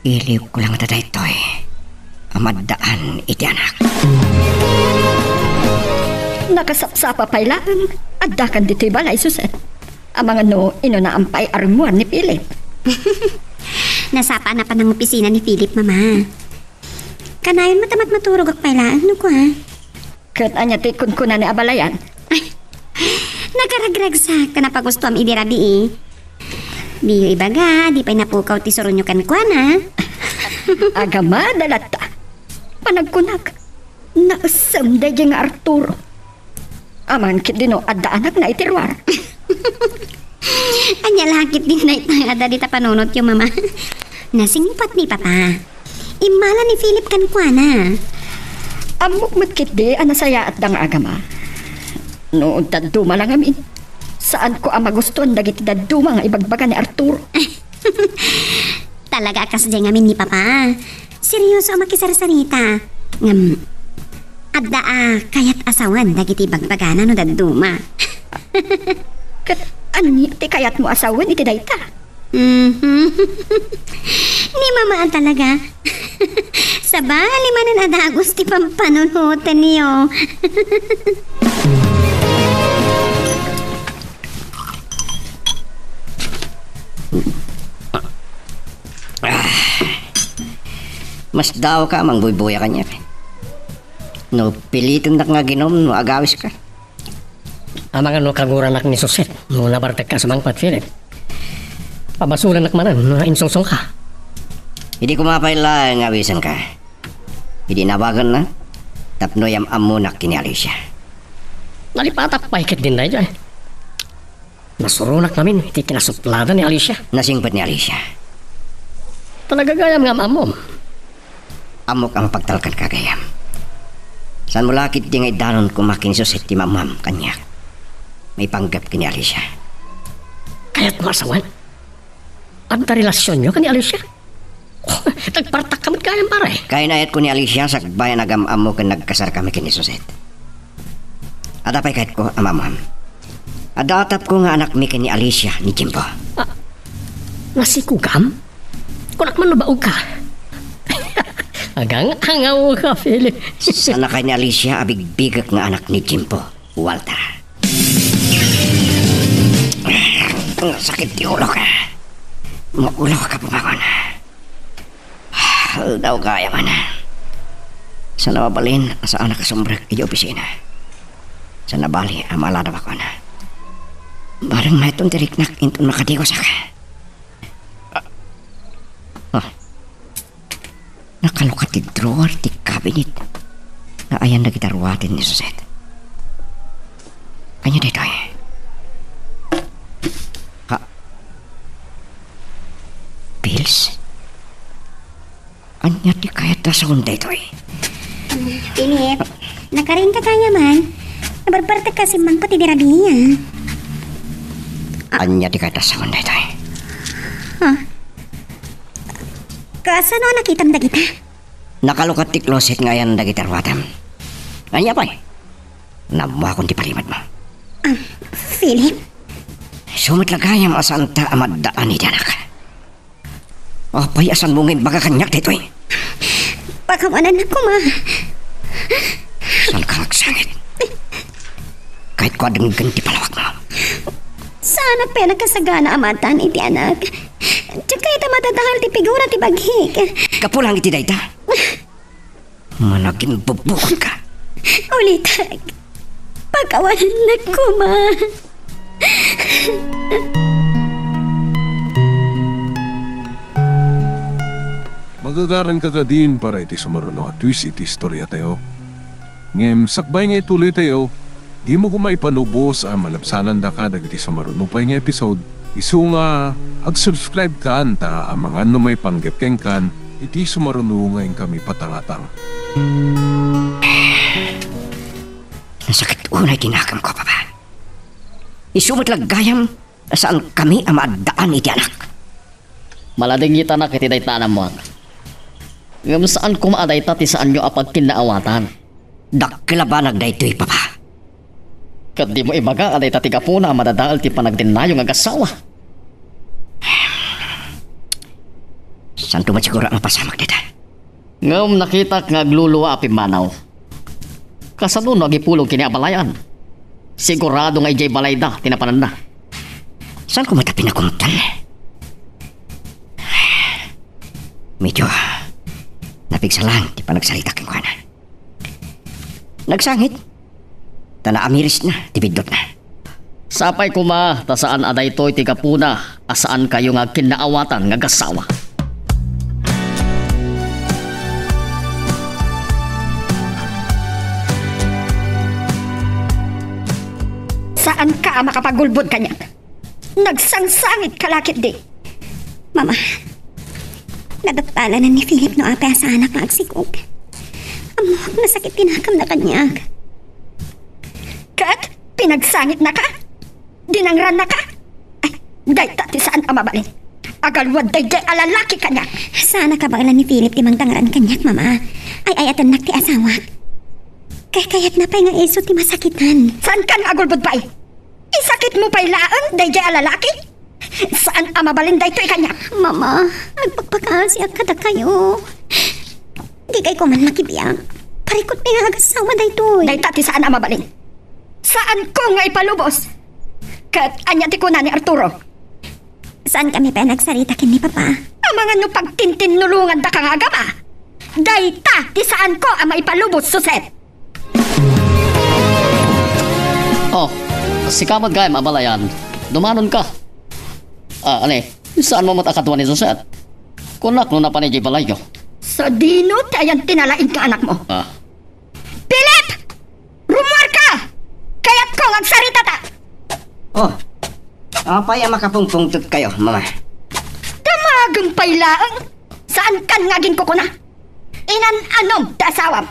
Iliwko la ngata daytoy a maddaan iti anak. Nakasapsapa pay laeng, addakan ditoy balay, Suset. Amangan no inunaan pay a rimmuar ni Philip. Nasapa a napan nga opisina ni Philip, Mama. Kanayon met a matmaturogak pay laeng no kua. Ket ania ti kunkunana a balayan? Ay, nagaragragsak ta napagustuam idi rabii. Diyo ibaga, di pay napukaw ti surunyo kenkuana. Agamada latta. Panagkunak, naessem daydi nga Arturo. Amangan ketdi no adda anakna iti ruar. Ania la ketdin dayta nga adda dita panunotyo, Mama? Nasingpat ni Papa. Immala ni Philip kenkuana. Ammok met ketdi a nasayaatda nga agama. No dadduma la ngamin, Saanko a magustuan dagiti dadduma nga ibagbaga ni Arturo. Talaga a kasdiay ngamin ni Papa. Seryoso a makisarsarita. Ngem, adda a kayat a sawen dagiti ibagbagana no dadduma. Ket ania ti kayatmo a sawen iti dayta? Mhm. Ni Mama a talaga. Sabali manen a dagus ti pampanunotenyo. Masdaawka a mangbuybuya kaniak. No pilitonnak nga aginom no agawiska. Amangan no kaguranak ni Suset no nabartekka a sumangpet, Philip. Pabasolanak manen no insungsongka. Idi koma pay laeng nga awisenka. Idi nawaganna, tapno iyam-ammonak ken ni Alicia. Nalipatak pay ketdin daytoy. Nasuronak ngamin iti kinasuplada ni Alicia. Nasingpet ni Alicia. Talaga gayam nga am-ammom. Ammok a mapagtalkanka gayam. Saanmo la ketdi nga iddanon koma ken ni Suset ti mammam kaniak. Maipanggep ken ni Alicia. Kayatmo a sawen? Adda relasionyo ken ni Alicia? Nagpartakka met gayam, pare. Kainayatko ni Alicia sakbay a nagam-ammo ken nagkasarkami ken ni Suset. Adda pay kayatko a maammoam. Adda atapko nga anakmi ken ni Alicia ni Jimbo. Ah, nasikogam? Kunak man no baogka. Agang-angawka, Philip. Saan a kayat ni Alicia a bigbigek nga anak ni Jimbo, Walter? Sakit ti ulok. Mauloka, bumangon. Aldaw gayam. Saan a mabalin a saanak a sumrek idiay opisina. Saan a bali a maaladawakon. Bareng mayat ti riknak inton makadigosak. Ah. Nakalukat ti drawer ti cabinet nga ayan dagiti ruaten ni Suset. Ania daytoy? Ha? Pills? Ania ti kayat a sawen daytoy? Philip, nakariingka gayam. Nabarbartekka a simmangpet iti rabii. Ania ti kayat a sawen daytoy? Ah. Kasano a nakitam dagita? Nakalukat ti closet nga ayan dagiti ruatem. Ania pay? Naammoakon ti parimadmo. Ah, Philip? Isu met la gayam a saanta a maaddaan iti anak. Apay a saanmo nga imbaga kaniak daytoy? Pakawanannak koma. Saanka nga agsangit? Kayatko a denggen ti palawakmo. Saanak pay a nakasagana a maaddaan iti anak. Diak kayat a madadael ti figura ti baghik. Gapu laeng iti dayta. Managinbubukonka. Ulitek. Pakawanannak koma. Magagaranka kadin para iti sumaruno a twist iti istoriatayo. Ngem sakbay nga ituloytayo, dimo koma ipanubos a malabsanandaka dagiti sumaruno pay nga episode. Isu nga ag-subscribe kan ta amangan no maipanggep kenkan iti sumaruno nga inkami patangatang. Nasakit unay ti nakem ko, Papa. Isu met la gayam a saankami a maaddaan iti anak. Maladingitanak iti dayta a nammoak. Ngem saan koma a dayta ti saanyo a pagkinnaawatan. Dakkel a banag daytoy, Papa. Ket dimo ibaga a dayta ti gapuna a madadael ti panagdennayo nga agassawa. Saanto met siguro a mapasamak dayta. Ngem nakitak nga aglulua a pimmanaw. Kasano no agipulong ken ni abalayan? Sigurado nga idiay balayda ti napananna. Saan ko met a pinakumtan? Medyo napigsa lang ti panagsalita kenkuana. Nagsangit. Ta naamirisna ti biddutna. Sapay koma ta saan a daytoy ti gapuna a saankayo nga agkinnaawatan nga agassawa. Saanka a makapagulbod kaniak. Nagsangsangitka la ketdi. Mama, nadutalanan ni Philip no apay a saanak nga agsikog. Ammok, nasakit ti nakamna kaniak. Ket pinagsangitnaka? Dinangrannaka? Ay, dayta ti saan a mabalin. Agalwad daydiay a lalaki kaniak. Saan a kabaelan ni Philip ti mangdangran kaniak, Mama. Ay-ayatennak ti asawak. Kaykayatna pay nga isu ti masakitan. Saanka nga agulbod, bai? Isakitmo pay laeng daydiay a lalaki? Saan a mabalin daytoy kaniak. Mama, agpakpakaasiak kadakayo. Dikay koma makibiag. Parikutmi nga agassawa daytoy. Dayta ti saan a mabalin. Saanko nga ipalubos. Ket ania ti kuna ni Arturo? Saankami pay a nagsarita ken ni Papa. Amangan no pagtintinnulongandaka nga agama. Dayta ti saanko a maipalubos, Suset. Oh, sika met gayam, abalayan. Dumanonka. Ah, ani, saanmo met a kadua ni Suset? Kunak no napan idiay balayyo. Sadino ti ayan ti nalaing nga anakmo? Ah. Philip! Rummuarka! Kayatko nga agsaritata! Oh, apay a makapungpungtotkayo, Mama? Damagem pay laeng! Saankan nga aginkukuna? Inan-anom ti asawam!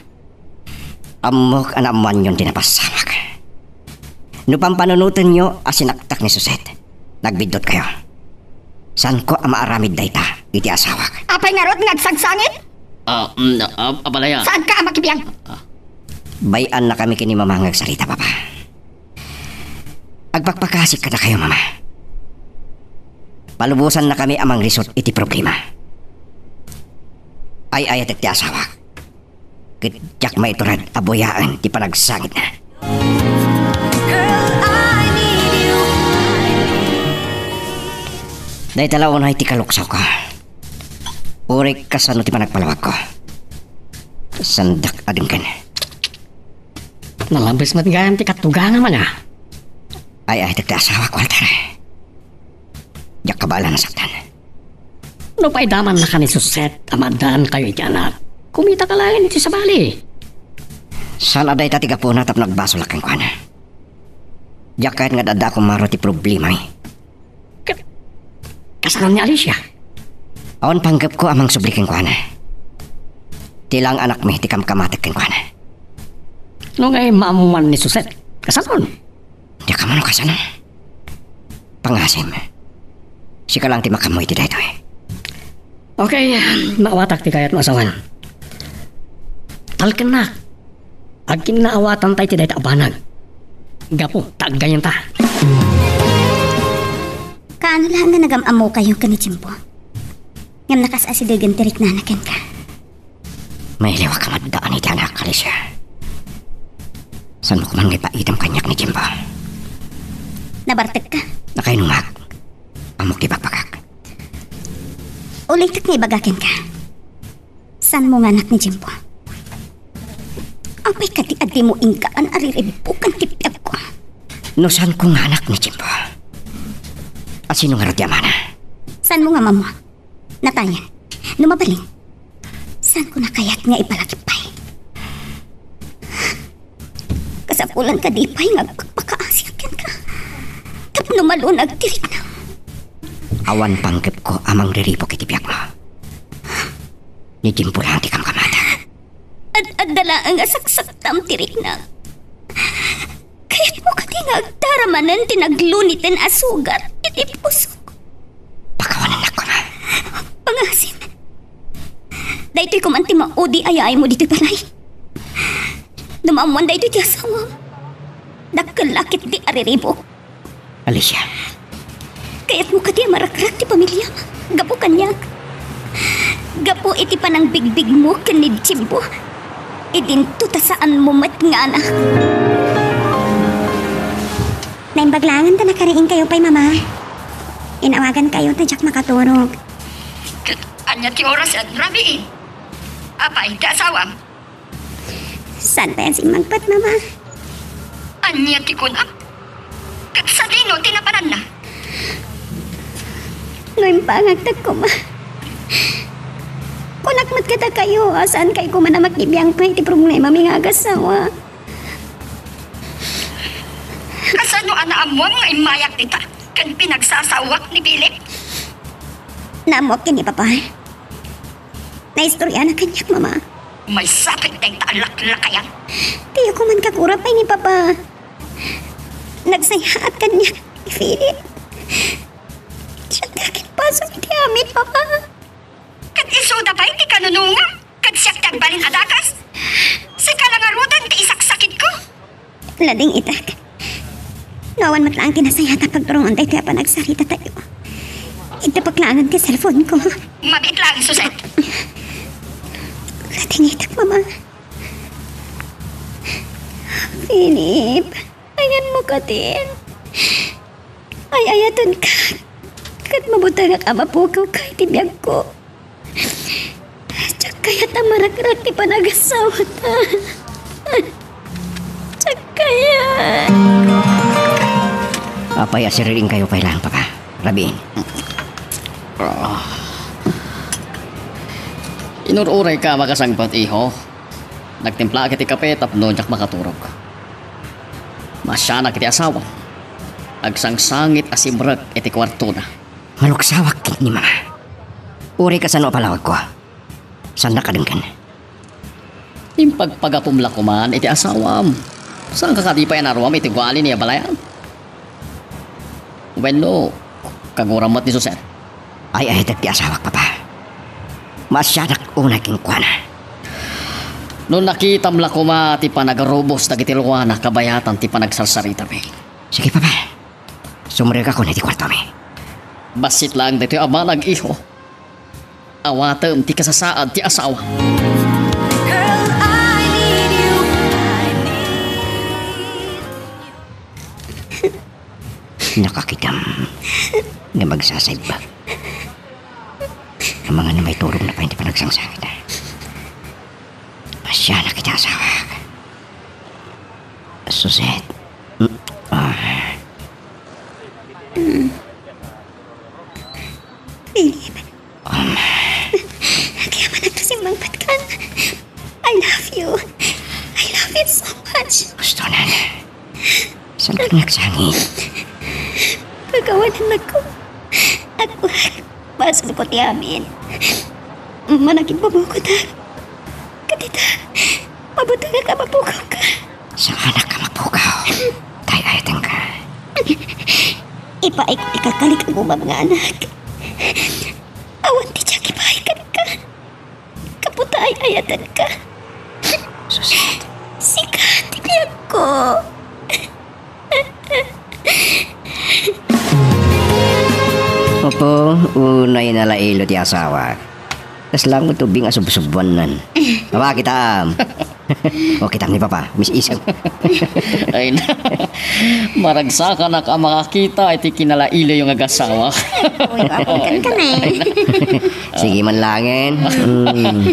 Ammok a naammoanyon ti napasamak. No pampanunotenyo a sinaktak ni Suset, nagbiddutkayo. Saanko a maaramid dayta iti asawak. Apay ngarud nga agsangsangit? Ah, mm, ah, abalayan. Saanka a makibiag? Ah. Bay-annakami ken ni Mama nga agsarita, Papa. Agpakpakasik kadakayo, Mama. Palubosannakami a manglisot iti problema. Ay-ayatek ti asawak. Ket diak maiturag a buyaen ti panagsangitna. Dayta la unay ti kaluksawko. Uray kasano ti panagpalawagko. Saandak a denggen. Nalabes met gayam ti katugangam, ania? Ay-ayatek ti asawak, Walter. Diak kabaelan a saktan. No pay damannaka ni Suset a maaddaankayo iti anak, kumitaka laeng iti sabali. Saan a dayta ti gapuna tapno agbasolak kenkuana. Diak kayat nga adda a kumaro ti problemami. Ka-, kasano ni Alicia? Awan panggepko a mangsubli kenkuana. Ti laeng anakmi ti kamkamatek kenkuana. No ngay maammuan ni Suset, kasanon? Diak ammo no kasano. Pangasim. Sika lang ti makaammo iti daytoy. Okay, maawatak ti kayatmo a sawen. Talkennak. Agkinnaawatanta iti dayta a banag. Gapu ta aggayenta. Kaano laeng nga nagam-ammokayo ken ni Jimbo? Ngem nakas-asidegen ti riknana kenka. Mailiwak a maddaan iti anak, Alicia. Saanmo koma nga ipaitem kaniak ni Jimbo? Nabartekka? Nakainumag. Ammok ti bakbakak. Ulitek nga ibaga kenka. Saanmo nga anak ni Jimbo? Apay kadi a dimo inggaan a riribukan ti biagko? No saanko nga anak ni Jimbo, a sino ngarud ti amana? Saanmo nga maammo? Natayen. No mabalin, saanko na kayat nga ipalagip pay? Kasapulan kadi pay nga agpakpakaasiak kenka tapno malunag ti riknam. Awan panggepko a mangriribuk iti biagmo. Ni Jimbo laeng ti kamkamatek. Ad-adda laeng a saksaktam ti riknam. Kayatmo kadi nga agdara manen ti nagluniten a sugat iti pusok? Pakawanennak koma. Pangasim. Daytoy koman ti maudi a yaaymo ditoy balay. No maammuan daytoy ti asawam, dakkel la ketdi a riribuk. Alicia. Kayatmo kadi a marakrak ti pamiliam gapu kaniak? Gapu iti panangbigbigmo ken ni Jimbo, idinto ta saanmo met nga anak. Naimbag laengen ta nakariingkayo pay, Mama. Inawagankayo ta diak makaturog. Ket ania ti oras, rabii? Apay ti asawam? Saan pay a simmangpet, Mama? Ania ti kunam? Ket sadino ti napananna? No impangagtak koma, kunak met kadakayo a saankay koma a makibiang pay iti problemami nga agassawa. Kasano a naammuam nga immayak dita ken pinagsasawak ni Philip? Naammuak ken ni Papa. Naistoryanak kaniak, Mama. Maysakit dayta a laklakayan. Diyo koman kagura pay ni Papa. Nagsayaatak kaniak. Philip. Siak ti agimbasol iti amin, Mama. Ket isuda pay ti kanunongam, ket siak ti agbalin a dakes? Sika la ngaruden ti isaksakitko. Ladingitak. No awan met laeng ti nasayaat a pagturongan daytoy a panagsaritatayo, iddepek laengen ti cellphone-ko. Mabiit laeng, Suzette. Ladingitak, Mama. Philip, ayanmo katin. Ay-ayatenka ket mabutengak a mapukawka iti biagko. Diak kayat a marakrak ti panagasawata. Diak kayat. Apay a siriringkayo pay laeng, Papa? Rabiin. Ah. Inur-urayka a makasangpet, iho. Nagtimplaak iti kape tapno diak makaturog. Maasianak iti asawam. Agsangsangit a simrek iti kuartona. Maluksawak ken ni Mama. Uray kasano a palawagko, saannak a denggen. Impagpagapom la koman iti asawam. Saanka kadi pay a naruam iti ugali ni abalayan? Wenno, kaguram met ni Suzette? Ay-ayatek ti asawak, Papa. Maasianak unay kenkuana. No nakitam la koma ti panagarubos dagiti ruana kabayatan ti panagsarsaritami. Sige, Papa. Sumrekakon iti kuartomi. Bassit laeng daytoy a banag, iho. Awatem ti kasasaad ti asawa. Girl, I need you. I need you. Nakakitam nga magsasaibbag. Amangan a maiturogna pay ti panagsangsangitta. Maasianak iti asawak. Suzette. Mm, ah. Philip. Um. Agyamanak ta simmangpetkan. I love you. I love you so much. Gustonan. Saanka nga agsangit? Pakawanennakon. Agkuak. Basolko ti amin. Managimbabawkotak. Ket ita, mabutengak a mapukawka. Saanak a mapukaw. Tay-ayatenka. Ipaayko ti kalkali a gumam nga anak. Awan ti diak ipaay kenka. Gapu ta ay-ayatenka. Sika ti biagko. Apo, unay nalailo ti asawak. Kasla met ubing a subsubwannan. Awa, kitam. O, kitam ni Papa, mis-isem. Ay na. Maragsakanak a makakita iti kinalailoyo nga agasawa. Uy, gwapo kan ka na eh. Sige man laengen. Mm.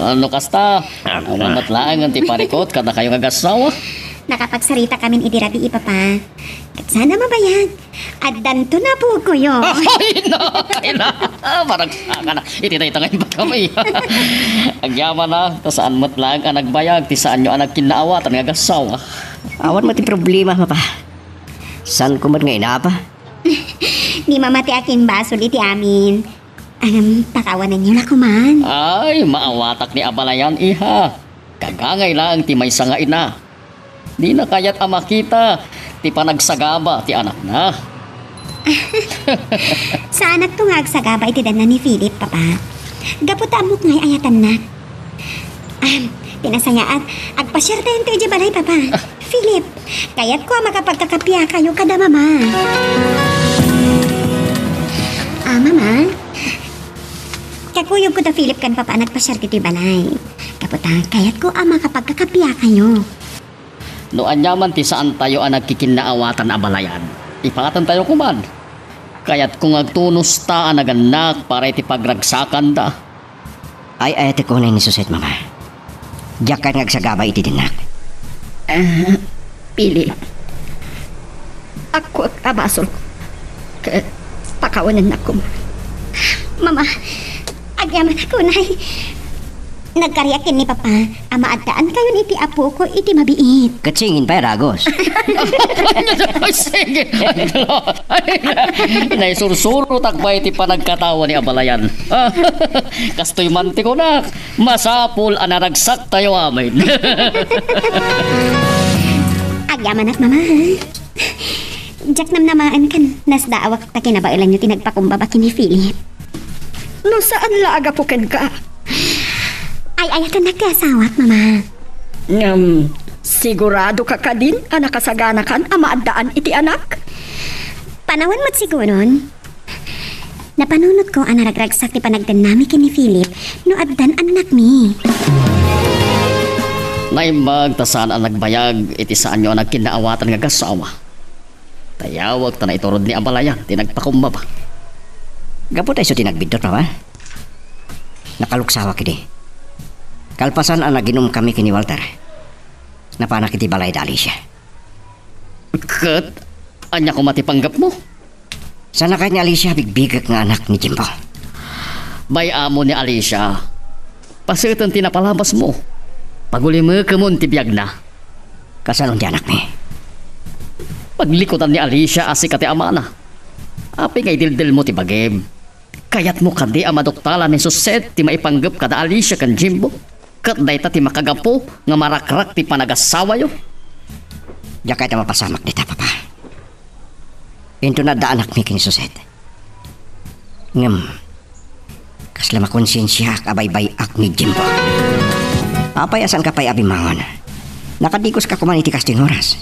Ano kasta? Awan met laengen ti parikut kadakayo nga agasawa. Nakapagsarita kamin idi rabii, Papa. Ket saan a mabayag. Addanto na pugoyo. Ay, na, ay na. Ah, parang saka na. Iti dayta nga imbag kami. Agyamanak, ta saan met laeng a nagbayag ti saanyo a nagkinnaawatan nga agasawa. Awan met ti problema, Papa. Saanko met nga inapa? Ni Mama ti akimbasol iti amin. Ngem, pakawanenyo la koman. Ay, maawatak ni abalayan, iha. Kagangay laeng ti maysa nga ina. Dina kayat a makita ti panagsagaba ti anakna. Saanakto nga agsagaba iti danna ni Philip, Papa. Gapu ta ammok nga ay-ayatannak. Am, ti nasayaat, agpasiartayonto idiay balay, Papa. Philip, kayatko a makapagkakapiakayo kada Mama. Ah, Mama? Kakuyogko da Philip ken Papa a nagpasiar ditoy balay. Gapu ta, kayatko a makapagkakapiakayo. No aniaman ti saantayo a nagkikinnaawatan a balayan, ipatentayo koman. Kayatko nga agtunosta a nagannak para iti pagragsakanda. Ay-ayatek unay ni Suzette, Mama. Diak kayat nga agsagaba iti dinnak. Ah, Philip. Agkuak a basolko. Ket pakawanennak koma. Mama, agyamanak unay. Nagkariak ken ni Papa a maaddaankayon iti apoko iti mabiit. Ket singin pay a dagus. Ay, sige. Ay, naisursurotak pay ti panagkatawa ni abalayan. Kastoy man ti kunak, masapul a naragsaktayo amin. Agyamanak, Mama. Diak namnamaen ken nasdaawak ta kinabaelanyo ti nagpakumbaba ken ni Philip. No saan la a gapu kenka. Ay-ayatennak ti asawak, Mama. Ngem, sigurado ka kadin a nakasaganakan a maaddaan iti anak? Panawen met siguron. Napanunotko a naragragsak ti panagdennami ken ni Philip no addan annakmi. Naimbag ta saan a nagbayag iti saanyo a nagkinnaawatan nga agassawa. Tayawag ta naiturod ni abalayan ti nagpakumbaba. Gapu ta isu ti nagbiddut, Mama. Nakaluksawak idi. Kalpasan a naginumkami ken ni Walter, napanak iti balay da Alicia. Ket ania koma ti panggepmo? Saan a kayat ni Alicia a bigbigek nga anak ni Jimbo? Bay-am ni Alicia. Paseten ti napalabasmo. Pagulimekemon ti biagna. Kasano ti anakmi? Paglikutan ni Alicia a sika ti amana. Apay nga idildelmo ti bagim? Kayatmo kadi a maduktalan ni Suset ti maipanggep kada Alicia ken Jimbo? Ket dayta ti makagapu nga marakrak ti panagasawayo? Diak kayat a mapasamak dita, Papa. Inton adda anakmi ken ni Suset. Ngem, kasla makonsensiaak a baybay-ak ni Jimbo. Apay a saanka pay a bimmangon? Nakadikuska koman iti kastoy nga oras.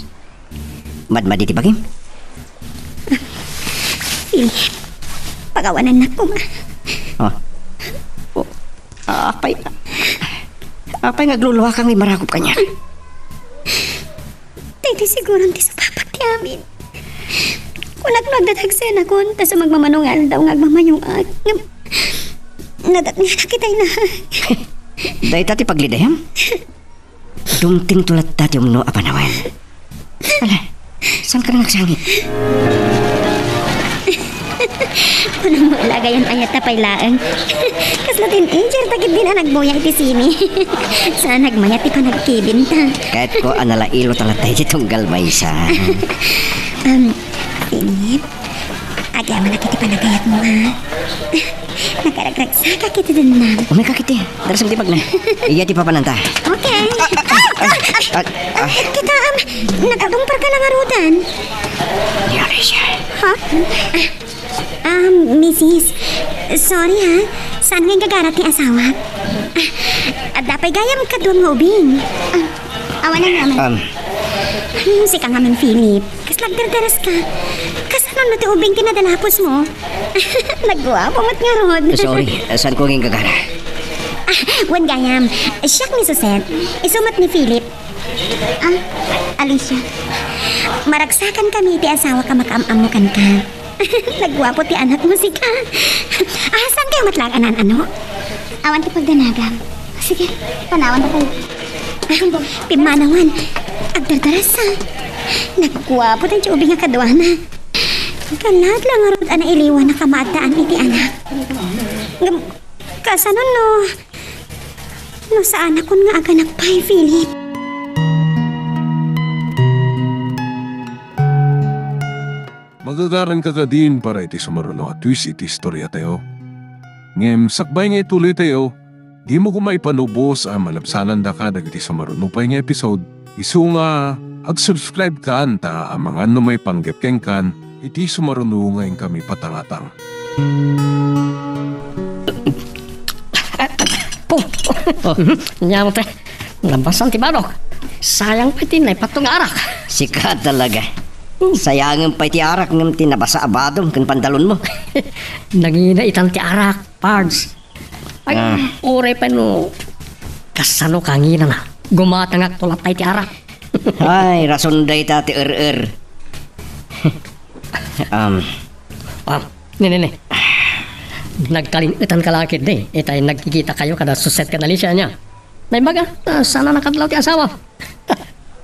Madmadi ti bagim? Philip, pagawanannak koma. Oh. Oh. Apay, apay nga agluluaka nga immarakop kaniak? Daytoy siguron ti supapak ti amin. Kunak no agdadagsenakon, ta sumagmamano nga aldaw nga agmamayoak. Ngem, nadatnganak itay na. Dayta ti paglidayam? Dumtengto latta ti umno a panawen. Ala, saanka nga agsangit? Kunam mo la gayan ayat ta pay laeng. Kasla teenager ta ketdin a nagbuya iti sine. Saan nagmayat ti panagkibinta. Kayatko a nalailo ta latta iti tunggal maysa. Um, Philip, agyamanak iti panagayatmo, ha? Nakaragragsakak iti dennam. Umay ka kiti. Darasem ti bagna. Iya ti papananta. Okay. Ah, ah, ah, ah, ah. Kita, um, nagkatungparka la ngaruden. Ni Alicia. Ha? Ah, um, misis, sorry, ha. Saan nga inggagarat ti asawak? Ah, adda pay gayam kaduam nga ubing. Ah, awan a ngamin. Um. Hmm, sika ngamin, Philip. Kasla agdardaras ka. Kasano no ti ubing ti nadalapos mo? Nagguapo met ngarud. Sorry, saanko nga inggagara. Ah, wen gayam. Siak ni Suset. Isu met ni Philip. Ah, Alicia. Maragsakan kami iti asawak a makaam-ammo kenka. Nagguapo ti anakmo, sika. Ah, saan kayo matlag anan, ano? Awan ti pagdanagam. Sige, panawan na kayo. Pimmanawan, agdardarasa. Nagguapo ti ubing nga kaduana. Kalat la ngarud a nailiwan a kamaaddaan iti anak. Ngem, kasano no, no saanakon nga aganak pay, Philip? Magagaran ka kadin para iti sumaruno a twist iti istoriatayo. Ngem sakbay nga ituloytayo, dimo koma ipanubos a malabsanandaka dagiti sumaruno pay nga episode, isu nga ag-subscribe kan ta amangan no maipanggep kenkan iti sumaruno nga inkami patangatang. Oh, nyamo te. Nabasan ti barok. Sayang pay ti naipatto nga arak. Sika talaga. Hmm. Sayangem pay ti arak ngem ti nabasa a badom ken pantalonmo. Nangina itan ti arak, Pards. Ay, ah. Uray pay no kasano kanginana. Gumatangak to lattay ti arak. Ay, rason dayta ti er-er. Um. Ah, ne, ne, ne. Nagkalin-etan ka la ketdi, itay nagkikita kayo kada Suset ken Alicia ania. Naimbag a, ta saan a nakadlaw ti asawa.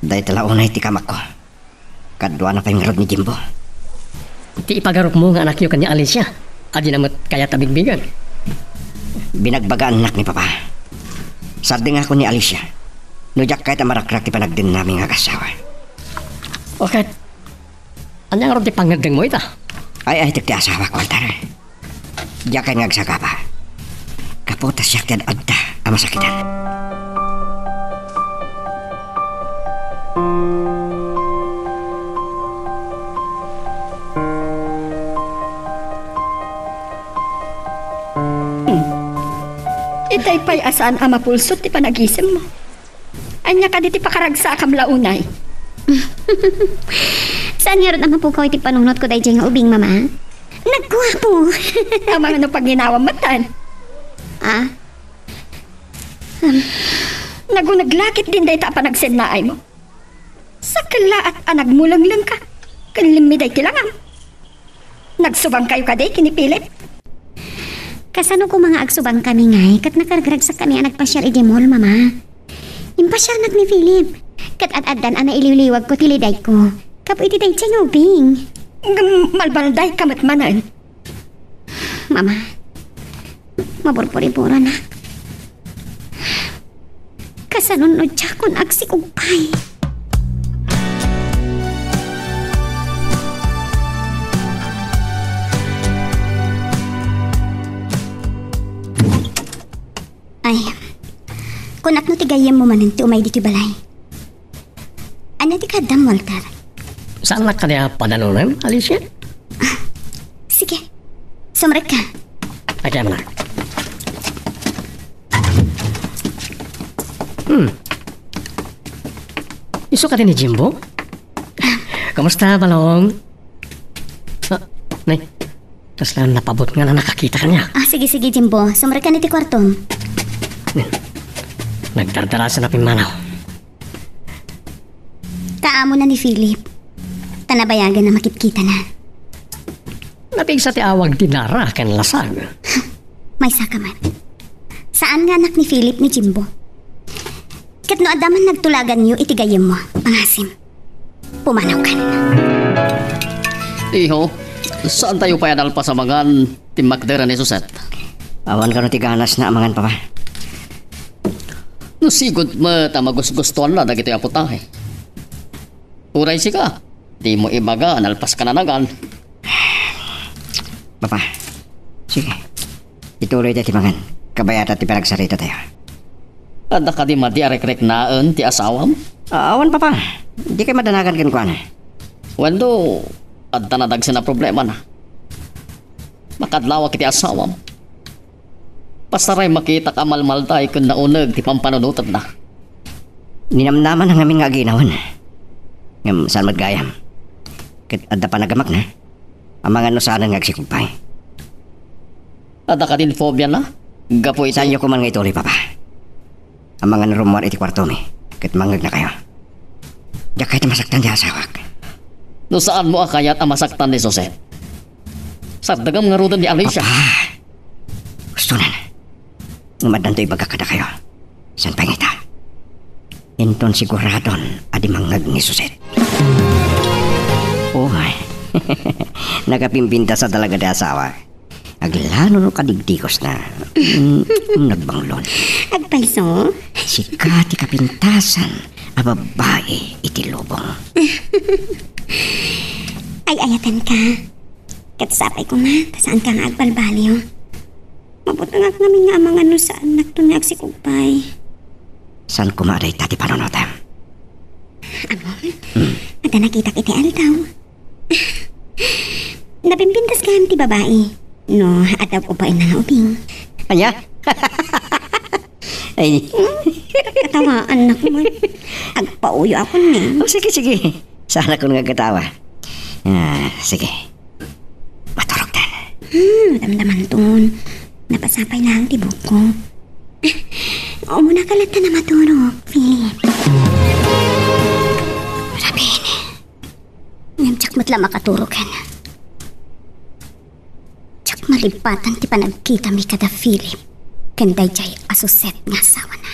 Dayta la unay ti kamakko. Kaduana pay ngarud ni Jimbo. Ti ipagarupmo nga anakyo ken ni Alicia, adina met kayat a bigbigek. Binagbagaannak ni Papa. Sardengakon ni Alicia. No diak kayat a marakrak ti panagdennami nga agassawa. O ket, ania ngarud ti pangngegdengmo ita? Ay, ay, ti asawak, Walter. Diak nga agsagaba. Gapu ta siak ti ad-adda a masakitan. Tay pay a saan a mapulsot ti panagisemmo. Ania kadi ti pakaragsakam la unay? Saan ngarud a mapukaw iti panunotko daydiay nga ubing, Mama? Nagguapo! Amangan no pagginawam metten. Ah? Um, naguneg la ketdin dayta a panagsennaaymo. Sakkellaat a nagmulenglengka ken limmiday ti langam. Nagsubangkayo kadi ken ni Philip? Kasano koma nga agsubangkami ngay ket nakargragsakami a nagpasiar idiay mall, Mama? Impasiarnak ni Philip, ket ad-addan a nailiwliwagko ti lidayko gapu iti daydiay nga ubing. Ngem malbaldayka met manen. Mama, maburburiburanak. Kasano no diakon agsikugpay? Ay, kunak no ti gayyemmo manen ti umay ditoy balay. Ania ti kaaddam, Walter? Saannak kadi a padanonem, Alicia? Ah, sige. Sumrekka. Ay, kaya mo na. Hmm. Isu kadi ni Jimbo? Kumusta, Balong? Ah, nay, kasla napabot nga na nakakita kaniak. Ah, sige, sige, Jimbo. Sumrekka iti kuartom. Nagdardarasan a pimmanaw. Kaamona ni Philip, ta nabayagan a makitkitana. Napigsa ti awag ti Dara ken Lasag. Maysaka man. Saan nga anak ni Philip ni Jimbo. Ket no adda man nagtulaganyo iti gayyemmo, pangasim. Pumanawkan. Iho, saantayo pay a nalpas a mangan ti makdera ni Suset? Awan kano ti ganasna a mangan, Papa. No sigud met a magusgustoanna dagitoy a putahe. Uray sika, dimo ibaga a nalpaska a nangan. Papa, sige. Ituloyta ti mangan. Kabayatan ti panagsaritatayo. Adda kadi madi a rekreknaen ti asawam? Ah, awan, Papa. Dikay madanagan kenkuana. Wenno, adda nadagsen a problemana. Makadlawak iti asawam. Pasaray makitak a malmalday ken nauneg ti pampanunotenna. Ninamnama na ngamin nga aginawen. Ngem saan met gayam. Ket adda panagamakna. Amangan no saanen nga agsikugpay. Adda kadin phobia na? Gapu iti Saanyo koman nga ituloy, Papa. Amangan rummuar iti kuartomi, ket mangngegnakayo. Diak kayat a masaktan ti asawak. No saanmo a kayat a masaktan ni Suset, sardengem ngaruden ni Alicia. Papa! Gustonan. Ngem addanto ibagak kadakayo. Saan pay nga ita? Inton siguradon a di mangngeg ni Suset. Uy, nakapimpintas a talaga ti asawa. Aglalo no kadigdigosna. Mm, nagbanglon. Agpayso? Sika ti kapintasan a babai iti lubong. Ay-ayatenka. Ket sapay koma, ta saanka nga agbalbaliw. Mabutengak ngamin nga amangan no saannakton nga agsikugpay. Saan koma a dayta ti panunotem? Ammom, hmm, adda nakitak iti aldaw. Napimpintas gayam ti babai. No, adda upaenna nga ubing. Ania? Ay. Katawaannak met. Agpauyo akon ni. Oh, sige, sige. Saan akon nga agkatawa. Ah, sige. Maturogtan. Hmm, damdamanton. Napasapay lang ti buko. Umuna ka latta na maturog, Philip. Rabin. Ngem diak met la makaturogen. Diak malipatan ti panagkitami kada Philip ken daydiay a Suset nga asawana.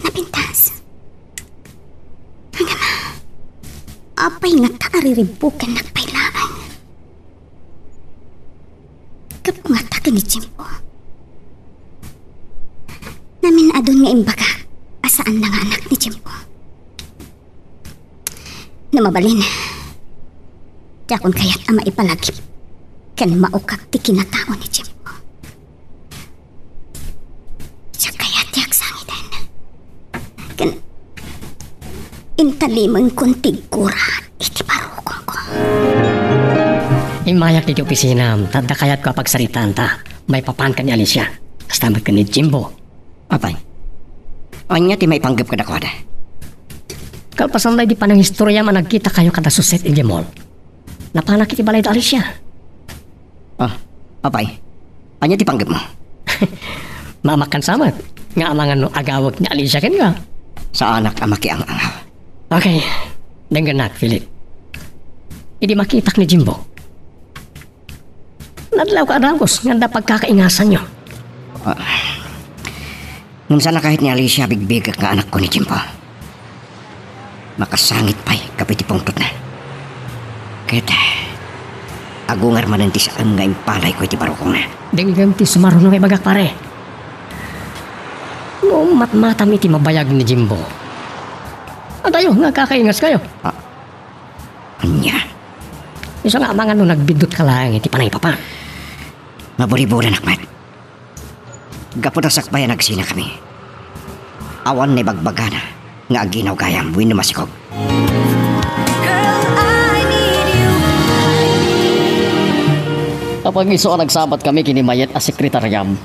Napintas. Ngem, apay ngata a riribbukennak pay laeng? Gapu ngata ken ni Jimbo. Namin-adun nga imbagak a saanna nga anak ni Jimbo. No mabalin, diakon kayat a maipalagip ken maukak ti kinatao ni Jimbo. Diak kayat ti agsangiten. Ken intalimenkon ti gura iti barukongko. Immayak ditoy opisinam, ta adda kayatko a pagsaritaanta maipapan ken ni Alicia. Kasta met ken ni Jimbo. Apay, ania ti maipanggep kadakuada? Kalpasan lay di panangistoriam a nagkitakayo kada Suset idiay mall, napanak iti balay da Alicia. Ah, apay, ania ti panggepmo? Mamakkan sa met nga amangan no agawek ni Alicia kenka. Saanak a makiang-angaw. Okay, denggennak, Philip. Idi makitak ni Jimbo, nadlawka a dagus nga adda pagkakaingasanyo. Ah, ngem saan a kayat ni Alicia a bigbigek nga anakko ni Jimbo. Makasangit pay gapu iti pungtotna. Ket agungar manen ti saem nga impalayko iti barukongna. Denggem ti sumaruno nga ibagak, pare. No matmatam iti mabayag ni Jimbo, adayo nga agkakaingaskayo. Ah, ania? Isu nga amangan no nagbiddutka laeng iti panangipapa. Maburiburanak met. Gapu ta sakbay a nagsinakami, awan naibagbagana nga aginaw gayam wenno masikog. Girl, I need you. Apay nga isu a nagsabatkami ken ni mayat a sekretariam,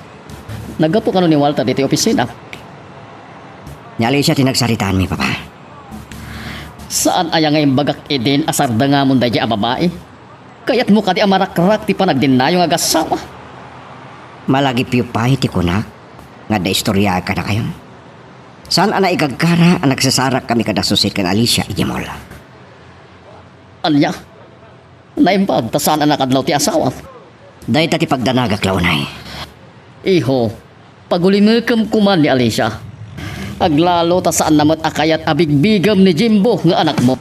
naggapu kano ni Walter ditoy opisina? Ni Alicia ti nagsaritaanmi, Papa. Saan aya nga imbagak idin a sardengamon daydiay a babai? Kayatmo kadi a marakrak ti panagdennayo nga agassawa? Malagipyo pay ti kunak nga adda istoriaek kadakayo. Saan a naigagkara a nagsasarakkami kada Suset ken Alicia idiay mall. Ania? Naimbag ta saan a nakadlaw ti asawam? Dayta ti pagdanagak la unay. Iho, pagulimekem koman ni Alicia. Aglalo ta saanna met a kayat a bigbigem ni Jimbo nga anakmo.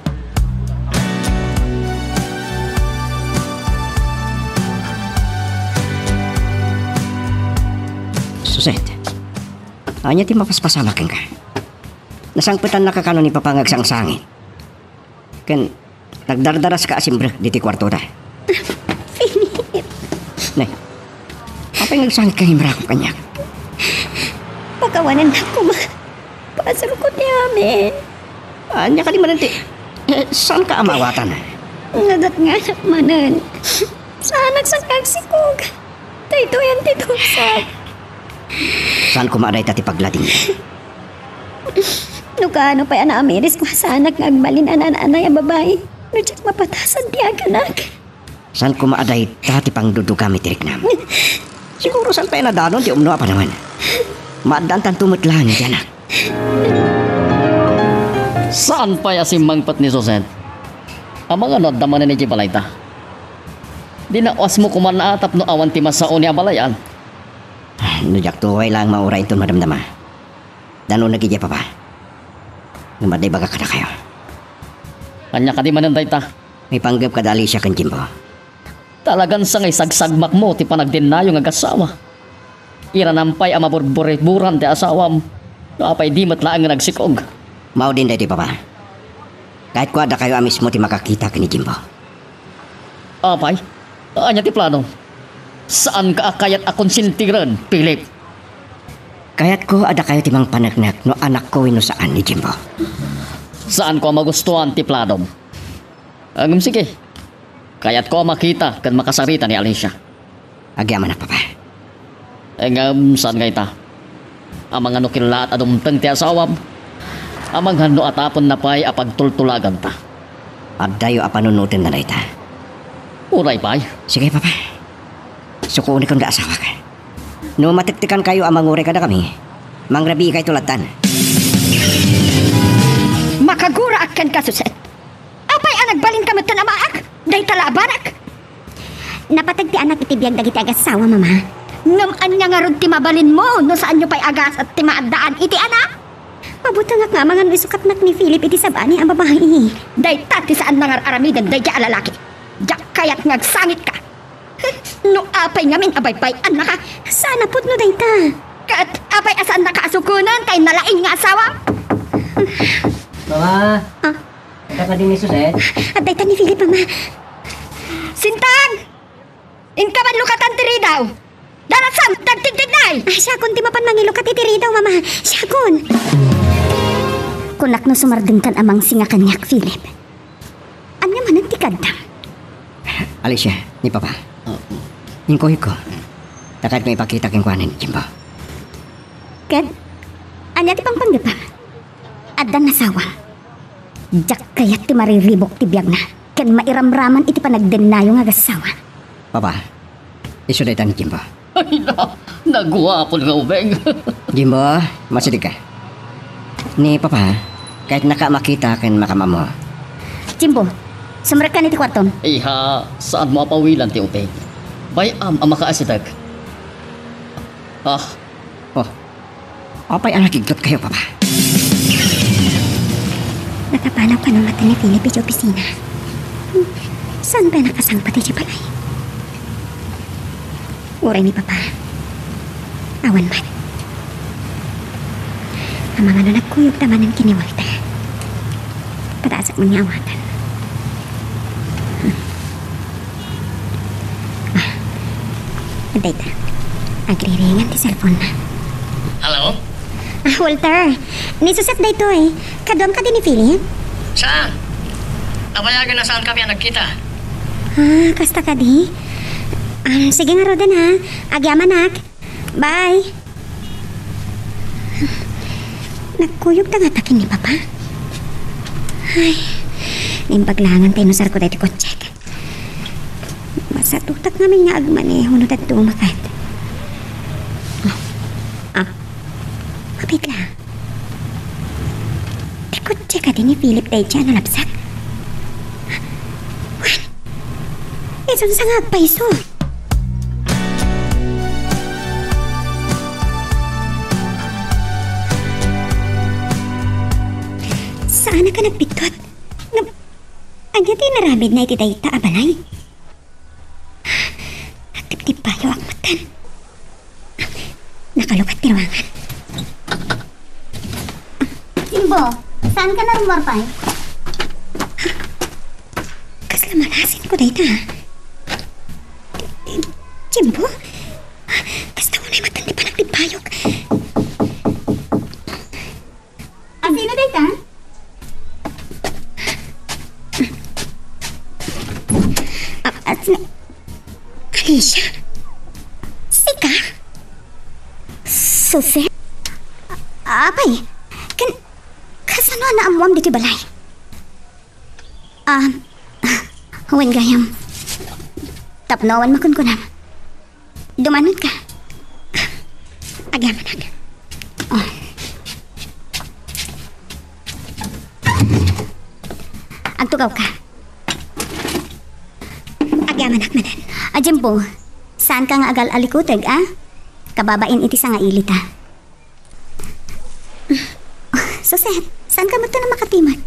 Suset, ania ti mapaspasamak kenka? Nasangpetannaka kano ni Papa nga agsangsangit ken nagdardaraska a simrek ditoy kuartoda. Philip. Nay, apay nga agsangitka nga imrakom kaniak? Pakawanennak koma. Pasurko ti amin. Ania kadi manen ti, eh, saanka a maawatan? Nadatnganak manen. Saanak sa nga agsikog. Daytoyen ti tusak. Saan koma a dayta ti pagladingmo? No kaano pay a naamiris ko, saanak nga agbalin a naan-anay a babai no diak mapatasan ti aganak. Saan koma a dayta ti pangdudugam iti riknam? Siguro saan pay a nadanon ti umno a panawen. Maaddaantanto met laeng iti anak. Saan pay a simmangpet ni Suset? Amangan no adda manen idiay balayta? Dinausmo koman a tapno awan ti masaoni a balayan. No diakto pay laeng mauray inton madamdama, danonnak idiay, Papa. Ngem adda ibagak kadakayo. Ania kadi manen dayta? Maipanggep kada Alicia ken Jimbo. Talagan sa nga isagsagmakmo ti panagdennayo nga agassawa. Iranam pay a maburburiburan ti asawam no apay di met laeng nga nagsikog. Maudin daytoy, Papa. Kayatko a dakayo a mismo ti makakita ken ni Jimbo. Apay, ania ti plano? Saanka a kayat a konsentiren, Philip? Kayatko a dakayo ti mangpaneknek no anakko wenno saan ni Jimbo. Saanko a magustuan ti planom. Ngem sige, kayatko a makita ken makasarita ni Alicia. Agyamanak, Papa. Ngem saan nga ita? Amangan no kellaat a dumteng ti asawam? Amangan no atapenna pay a pagtultulaganta? Addayo a panunotenna dayta. Uray pay. Sige, Papa. Sukonikon nga asawak. No matektekankayo a manguray kadakami, mangrabiikayto lattan. Makaguraak kenka, Suset. Apay a nagbalinka metten a maak? Dayta la a banak. Napateg ti anak iti biag dagiti agassawa, Mama. Ngem ania ngarud ti mabalinmo no saanyo pay agasat ti maaddaan iti anak? Mabutengak nga amangan no isukatnak ni Philip iti sab-ani a babai. Dayta ti saan nga ar-aramiden daydiay a lalaki. Diak kayat nga agsangitka. No apay ngamin a baybay-annaka? Saan a pudno dayta. Ket apay a saannaka a sukonen ta inna laeng nga asawa? Mama! Ah? Adda kadi ni Suset? Adda ita ni Philip, Mama. Sintag! Inka man lukatan ti ridaw! Darasam, nagtigtignay! Ay, siakon ti mapan mangilukat iti ridaw, Mama. Siakon! Kunak no sumardengkan a mangsinga kaniak, Philip. Ania manen ti kaddam? Alicia, ni Papa. Ah. Inkuhiko. Ta kayatko ipakita kenkuana ni Jimbo. Ket, ania ti pangpanggepam? Addan asawam. Diak kayat ti mariribuk ti biagna ken mairamraman iti panagdennayo nga agassawa. Papa, isu dayta ni Jimbo. Ay, na, naguapon nga ubing. Jimbo, masidegka. Ni Papa, kayatnaka a makita ken makaam-ammo. Jimbo, sumrekkan iti kuartom. Iha, saanmo a pawilan ti ubing. Bay-am a makaasideg. Ah. Oh, apay a nakigtot kayo, Papa? Natapanawko no matan ni Philip iti opisina. Saan pay a nakasangpet iti balay? Uray ni Papa, awan man. Amangan no nagkuyogda manen ken ni Walter. Padaasak man nga awaten. Ah, dayta. Agriringan ti cellphone-na. Hello? Ah, Walter. Ni Suzette daytoy. Kaduam kadi ni Philip? Saan? Nabayagen a saankami a nagkita. Ah, kasta kadi? Ah, sige ngaruden, ha. Agyamanak. Bye. Nagkuyogda ngata ken ni Papa? Ay, naimbag laengen ta inusarko daytoy kotsek. Masatotak ngamin nga agmaneho no dadduma ket. Ah, ah, mapigla. Ti kotse kadi ni Philip daydiay a nalabsak? Wen, isunsa nga agpayso? Saanak a nagbiddut. Ngem, ania ti inaramidna iti dayta a balay? Agtiptipayo ak metten. Nakalukat ti ruangan. Jimbo, saanka a rummuar pay? Kasla malasinko dayta, a? Jimbo? Kasta unay metten ti panagtipayok. A sino dayta? A, a, sino? Alicia? Sika? Suzette? A, apay, ken, kasano a naammoam ditoy balay? Ah, wen gayam. Tapno awan makunkunam. Dumanutka. Agyamanak. Oh. Agtugawka. Agyamanak manen. A, Jimbo, saanka nga agal-alikuteg, a? Kababain iti sangailita. Suzette, saanka metten a makatimad?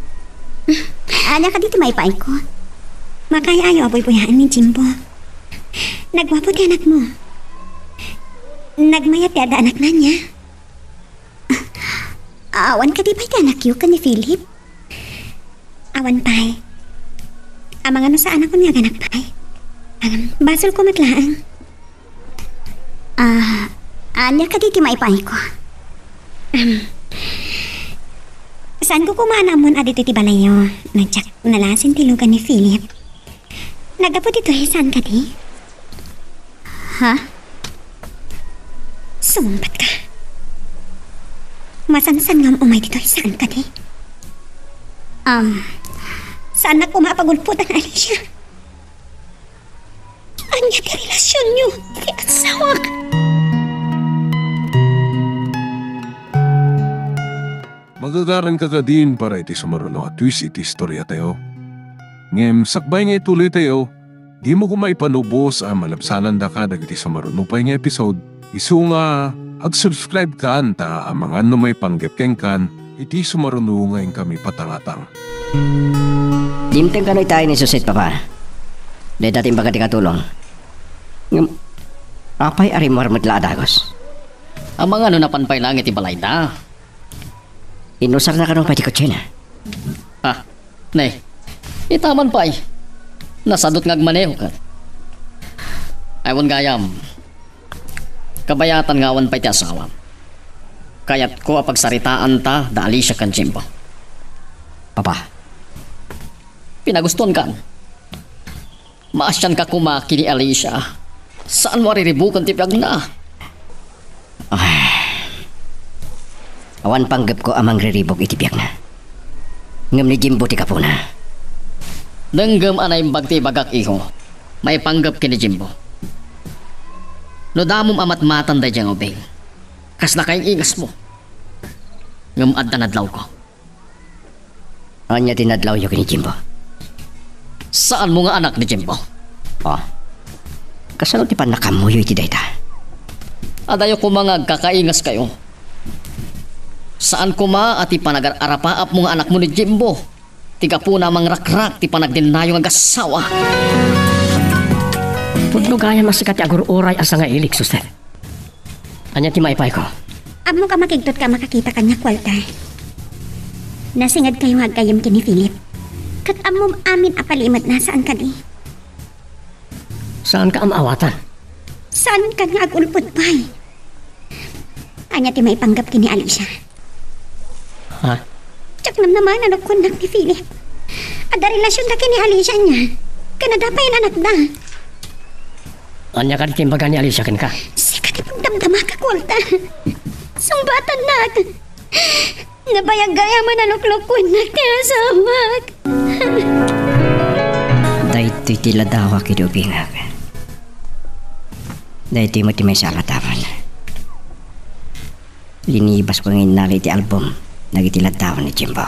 Ania kadi ti maipaayko? Makaay-ayo a buybuyaen ni Jimbo. Nagguapo ti anakmo. Nagmayat ti adda anakna, ania? Awan kadi pay ti anakyo ken ni Philip? Awan pay. Amangan no saanakon nga aganak pay. Alam, basolko met laeng. Ah, ania kadi ti maipaayko? Em, saanko koma a naammoan a ditoy ti balayyo, no diak nalasin ti lugan ni Philip. Naggapu ditoy, saan kadi? Ha? Sumungbatka. Masansan ngam umay ditoy, saan kadi? Um, saannak koma a pagulpotan, Alicia. Ania ti relasionyo ti asawak? Magagaranka kadin para iti sumaruno a twist iti istoriatayo. Ngem sakbay nga ituloytayo, dimo koma ipanubos a malabsanandaka dagiti sumaruno pay nga episode, isu nga ag-subscribe kan ta amangan no maipanggep kenkan iti sumaruno nga inkami patangatang. Dimteng kano itay ni Suzette, Papa. Dayta ti imbaga ti katulong. Ngem, apay a rimmuar met la a dagus? Amangan no napan pay laeng iti balayda. Inusarna kano pay ti kotsena? Ah, ne. Itaman pay. Nasadot nga agmaneho ket. Ay, wen gayam. Kabayatan nga awan pay ti asawam. Kayatko a pagsaritaanta da Alicia ken Jimbo. Papa. Pinagustuankan. Maasianka koma ken ni Alicia. Saanmo a riribuken ti biagna. Ay. Awan panggepko a mangriribuk iti biagna. Ngem ni Jimbo ti gapuna. Denggem a naimbag ti ibagak, iho. Maipanggep ken ni Jimbo. No damom a matmatan daydiay nga ubing, kasla kaing-ingasmo. Ngem adda nadlawko. Ania ti nadlawyo ken ni Jimbo? Saanmo nga anak ni Jimbo. Oh. Kasano ti pannakaammoyo iti dayta? Adayo koma nga agkakaingaskayo. Saan koma a ti panagar-arapaapmo nga anakmo ni Jimbo ti gapuna a mangrakrak ti panagdennayo nga agassawa. Pudno gayam a sika ti agur-uray a sangailik, Suset. Ania ti maipayko? Ammok a makigtot ka a makakita kaniak, Walter. Nasingedkayo nga aggayyem ken ni Philip. Ket ammom amin a palimetna, saan kadi? Saanka a maawatan? Saanka nga agulpod pay? Ania ti maipanggep ken ni Alicia? Ha? Diak namnama a nalukoennak ni Philip. Adda relasionda ken ni Alicia ania. Ken adda pay anakda. Ania kadi ti imbaga ni Alicia kenka? Sika ti pagdamdamaka, Walter. Sungbatannak. Nabayag gayam a naluklukoennak ti asawak. Daytoy ti ladawak idi ubingak. Daytoy met ti maysa a ladawan. Linibasko nga innala iti album dagiti ladawan ni Jimbo.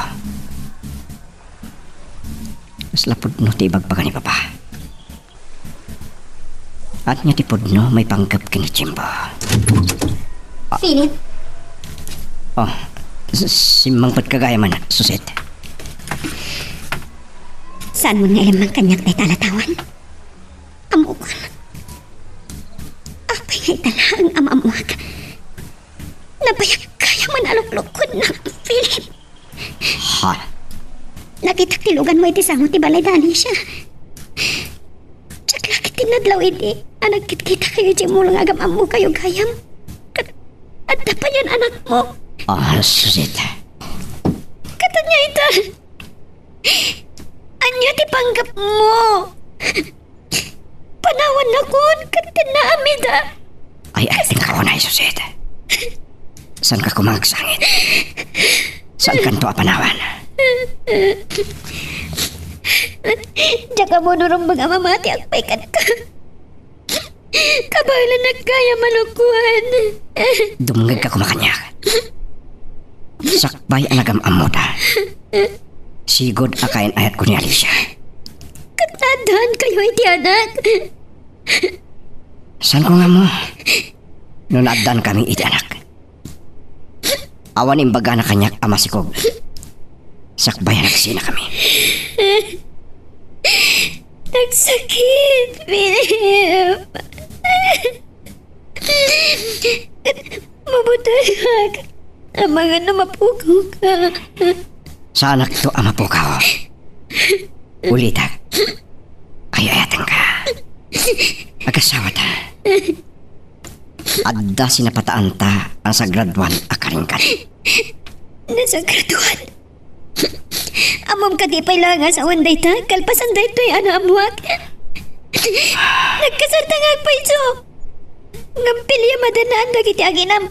Kasla pudno ti ibagbaga ni Papa. Ania ti pudno maipanggep ken ni Jimbo? Philip. Oh, s-, simmangpetka gayam, Suset. Saanmon nga ilemmang kaniak dayta a ladawan? Ammokon. Apay nga ita laeng a maammoak? Nabayag gayam a naluklukoennak, Philip. Ha? Nakitak ti luganmo iti sango ti balay da Alicia. Diak la ket nadlaw idi a nagkitkitakayo idiay mall nga agam-ammokayo gayam. Ket adda pay anakmo. Ah, Suset. Ket ania ita? Ania ti panggepmo? Panawannakon ket ti naamida. Ay, ay, tingka ko na, Suset. Saanka koma agsangit? Saankanto a panawan? Diak ammo no rumbeng a mamatiak pay kenka. Kabaelannak gayam a lukoen. Dumngegka koma kaniak. Sakbay a nagam-ammota, sigud a kain-ayatko ni Alicia. Ket naaddaankayo iti anak. Saanko nga ammo no naaddankami iti anak? Awan imbagana kaniak a masikog. Sakbay a nagsinakami. Nagsakit, Philip. Mabutayak. Amangan no mapukawka. Saanakto a mapukaw. Ulitek. Ay-ayatenka. Agasawata. Adda sinapataanta a nasagraduan a karingkat. Nasagraduan? Ammom kadi pay la nga asawan dayta, kalpasan daytoy a naammoak? Nagkasarta nga agpayso. Ngem piliam a dannaan dagiti aginam.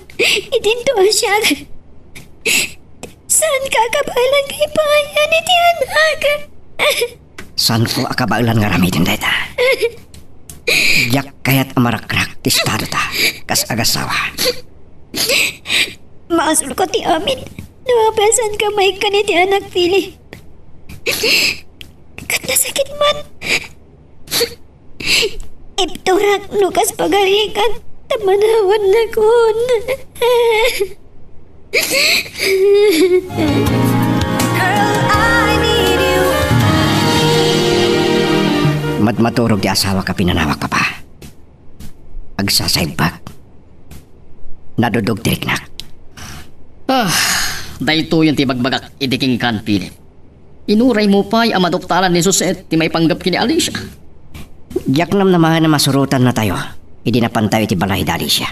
Idinto a siak. Saanka a kabaelan nga ipangayan iti anak? Saanko a kabaelan nga aramiden dayta. Diak kayat a marakrak ti estadota kas agassawa. Mabasolko ti amin no apay a saanka maikkan iti anak, Philip. Ket nasakit man. Ipturak no kas pagarikan ta manawannakon. Girl, I need you. Madmaturog ti asawak a pinanawak, Papa. Agsasaibbag. Nadudog ti riknak. Ah, daytoyen ti ibagbagak idi kenka, Philip. Inuraymo pay a maduktalan ni Suset ti maipanggep ken ni Alicia. Diak namnamaen a masurotannatayo idi napantayo iti balay da Alicia.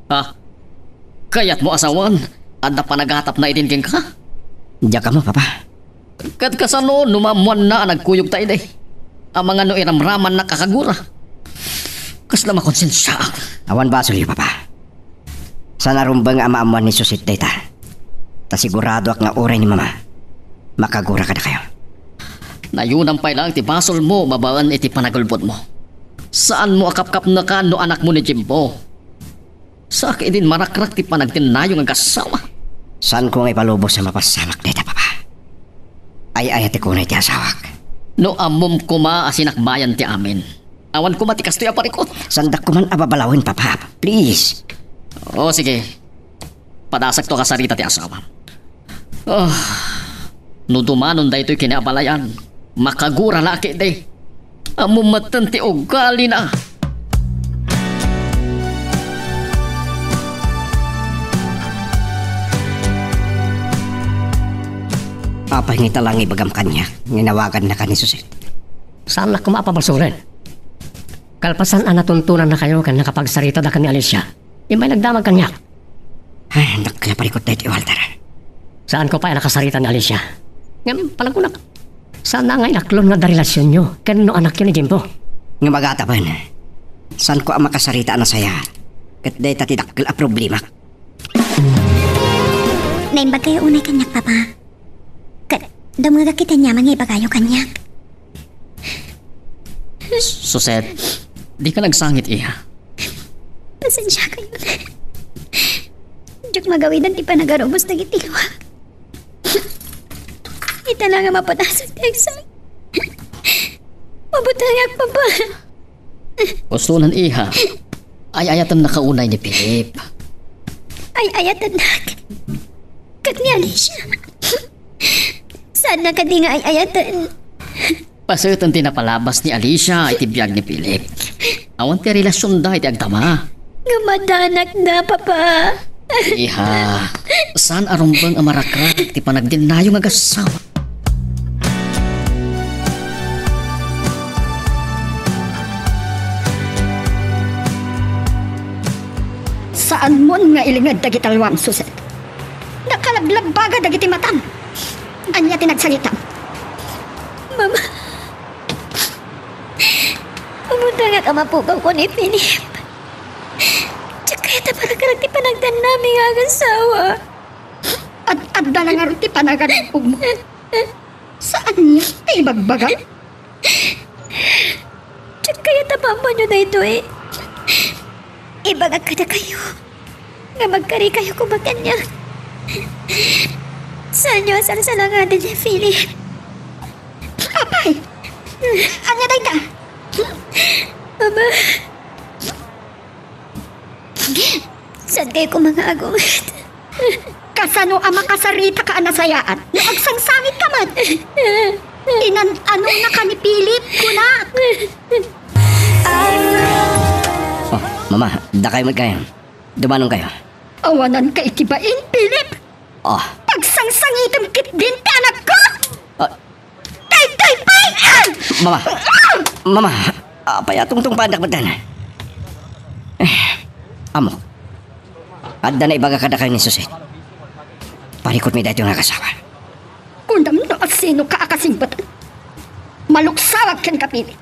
Ha? Kayatmo a sawen, adda panagatapna idin kenka? Diak ammo, Papa. Ket kasano no maammoanna a nagkuyogta idi? Amangan no iramramannak a kagura. Kasla makonsensiaak. Awan basolyo, Papa. Saan a rumbeng a maammuan ni Suset dayta. Ta siguradoak nga uray ni Mama, makagura kadakayo. Nayunam pay laeng ti basolmo babaen iti panagulbodmo. Saanmo a kapkapnekan no anakmo ni Jimbo. Sa ket idin marakrak ti panagdennayo nga agassawa. Saanko nga ipalubos a mapasamak dayta, Papa. Ay-ayatek unay ti asawak. No ammom koma a sinakbayan ti amin, awan koma ti kastoy a parikut. Saandak koman a babalawen, Papa. Please. O, sige. Padasakto a kasarita ti asawam. Ah, no dumanon daytoy ken ni abalayan, makagura la ketdi. Ammom metten ti ugalina. Apay nga ita la nga ibagam kaniak nga inawagannaka ni Suset? Saannak koma a pabasolen. Kalpasan a natuntonannakayo ken nakapagsaritada ken ni Alicia, immay nagdamag kaniak. Ay, dakkel a parikut daytoy, Walter. Saanko pay a nakasarita ni Alicia. Ngem, palagkunak, saanna nga inaklon nga adda relasionyo ken no anakyo ni Jimbo. Ngem agatapen, saanko a makasarita a nasayaat. Ket dayta ti dakkel a problemak. Naimbag kayo unay kaniak, Papa. Ket, dumngegak iti aniaman nga ibagayo kaniak. Suset, dika nagsangit, iha. Pasensiakayo. Diak magawidan ti panagarubos dagiti luak. Ita la nga maputasan ti agsang. Mabutengak, Papa. Ustonen, iha. Ay-ayatennaka unay ni Philip. Ay-ayatennak. Ket ni Alicia. Saanna kadi nga ay-ayaten? Paseten ti napalabas ni Alicia iti biag ni Philip. Awan ti relasionda iti agdama. Nga madanakda, Papa. Iha, saan a rumbeng a marakrak ti panagdennayo nga agassawa. Saanmon nga ilinged dagiti alwam, Suset. Nakalablabbaga dagiti matam. Ania ti nagsangitam? Mama, mabutengak a mapugawko ni Philip. Diak kayat a marakrak ti panagdannami nga agassawa. Ad-adda la ngarud ti panagarupogmo. Saan nga ti ibagbagam? Diak kayat a maammoanyo daytoy. Ibagak kadakayo nga magkarikayo koma kaniak. Saanyo a salsalangaden ni Philip. Apay! Ania dayta? Mama. Saan kayo koma nga agunget? Kasano a makasaritaka a nasayaat no agsangsangitka met? Inan-anonaka ni Philip, kunak! Oh, Mama, dakayo met gayam. Dumanonkayo. Awananka iti bain, Philip! Oh. Pagsangsangitem ketdin ti anakko! Ah, Tay, tay, pay! Ah! Mama! Mama! Apay a tungtungpaandak met dayta? Eh, ammok. Adda naibaga kadakayo ni Suset. Parikutmi daytoy nga agasawa. Kunam no asinoka a kasingpetan. Maluksawak kenka, Philip.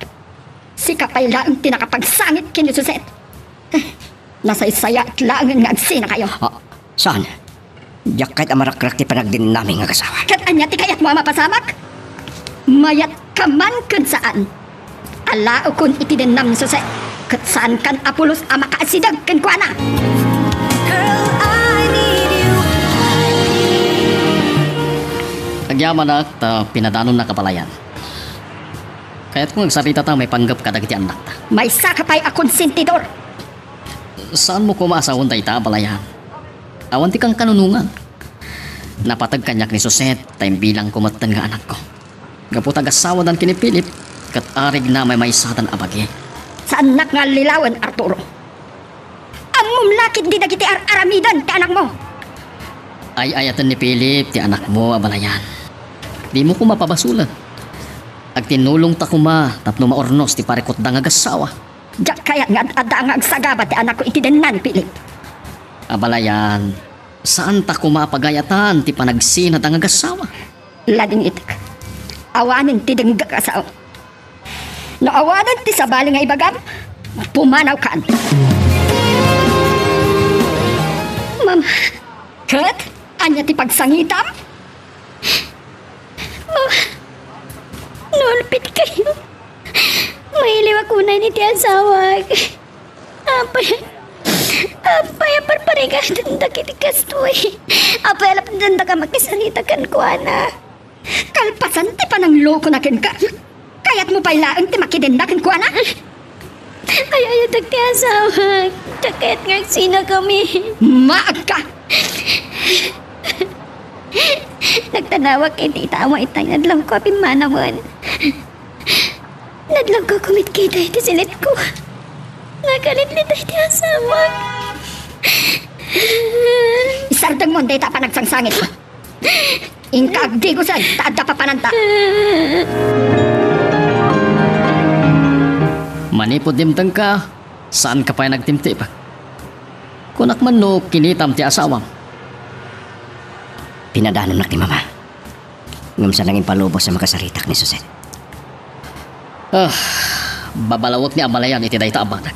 Sika pay laeng ti nakapagsangit ken ni Suset. Eh, nasaysayaat laeng nga agsinakayo. Ah, saan? Diak kayat a marakrak ti panagdennami nga agasawa. Ket ania ti kayatmo a mapasamak? Mayat ka man ken saan. Alaokon iti dennam ni Suset, ket saankan a pulos a makaasideg kenkuana. Girl, I need you. Agyamanak ta pinadanonna kabalayan. Kayatko nga agsaritata maipanggep kadagiti annakta. Maysaka pay a konsentidor. Saanmo koma a sawen dayta, abalayan? Awan ti kankanunongan. Napateg kaniak ni Suset, ta imbilangko metten nga anakko. Gapu ta agassawadan ken ni Philip, ket arigna maymaysadan a bagi. Saannak nga allilawen, Arturo. Ammom la ketdi dagiti ar-aramiden ti anakmo. Ay-ayaten ni Philip ti anakmo, abalayan. Dimo koma pabasolen. Agtinnulongta koma tapno maurnos ti parikutda nga agassawa. Diak kayat nga ad-adda nga agsagaba ti anakko iti denna ni Philip. Abalayan, saanta koma a pagayatan ti panagsinada nga agassawa. Ladingitek. Awanen ti denggek a sao. No awanen ti sabali nga ibagam, pumanawkan. Mama. Ket? Ania ti pagsangitam? Mama, nulpit kayo. Mailiwak unay ni ti asawak. Apay, apay a parparigaten dagiti kastoy? Apay a lapdan dagiti makisarita kenkuana? Kalpasan ti pananglokona kenka, kayatmo pay laeng ti makidenna kenkuana? Ay-ayatek ti asawak. Diak kayat nga agsinakami. Maagka! Nagtanawak iti ita a maitay, nadlawko a pimmanawen. Nadlawko kumitkita iti sinetko. Nagalitlita iti asawak. Isardengmo dayta a panagsangsangit. Inka agdigosen, ta adda papananta. Manipud dimtengka, saanka pay nagtimtip. Kunak man no kinitam ti asawam. Pinadanonnak ni Mama. Ngem saan nga impalubos a makasaritak ni Suset. Ah, babalawek ni a malayan iti dayta a banag.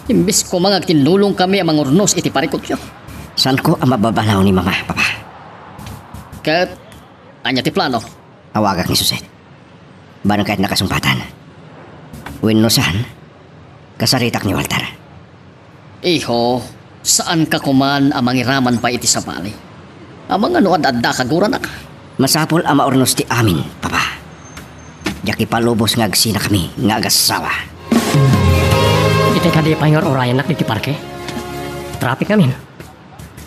Imbes koma nga agtinnulongkami a mangurnos iti parikutyo. Saanko a mababalaw ni Mama, Papa. Ket ania ti plano? Awagak ni Suset. Banag kayat nakasungbatan. Wenno saan, kasaritak ni Walter. Iho, saanka koman a mangiraman pay iti sabali? Amangan no ad-adda kaguranaka. Masapul a maurnos ti amin, Papa. Diak ipalubos nga agsinakami nga agassawa. Iti kadi pay nga ur-urayannak ditoy parke? Traffic ngamin.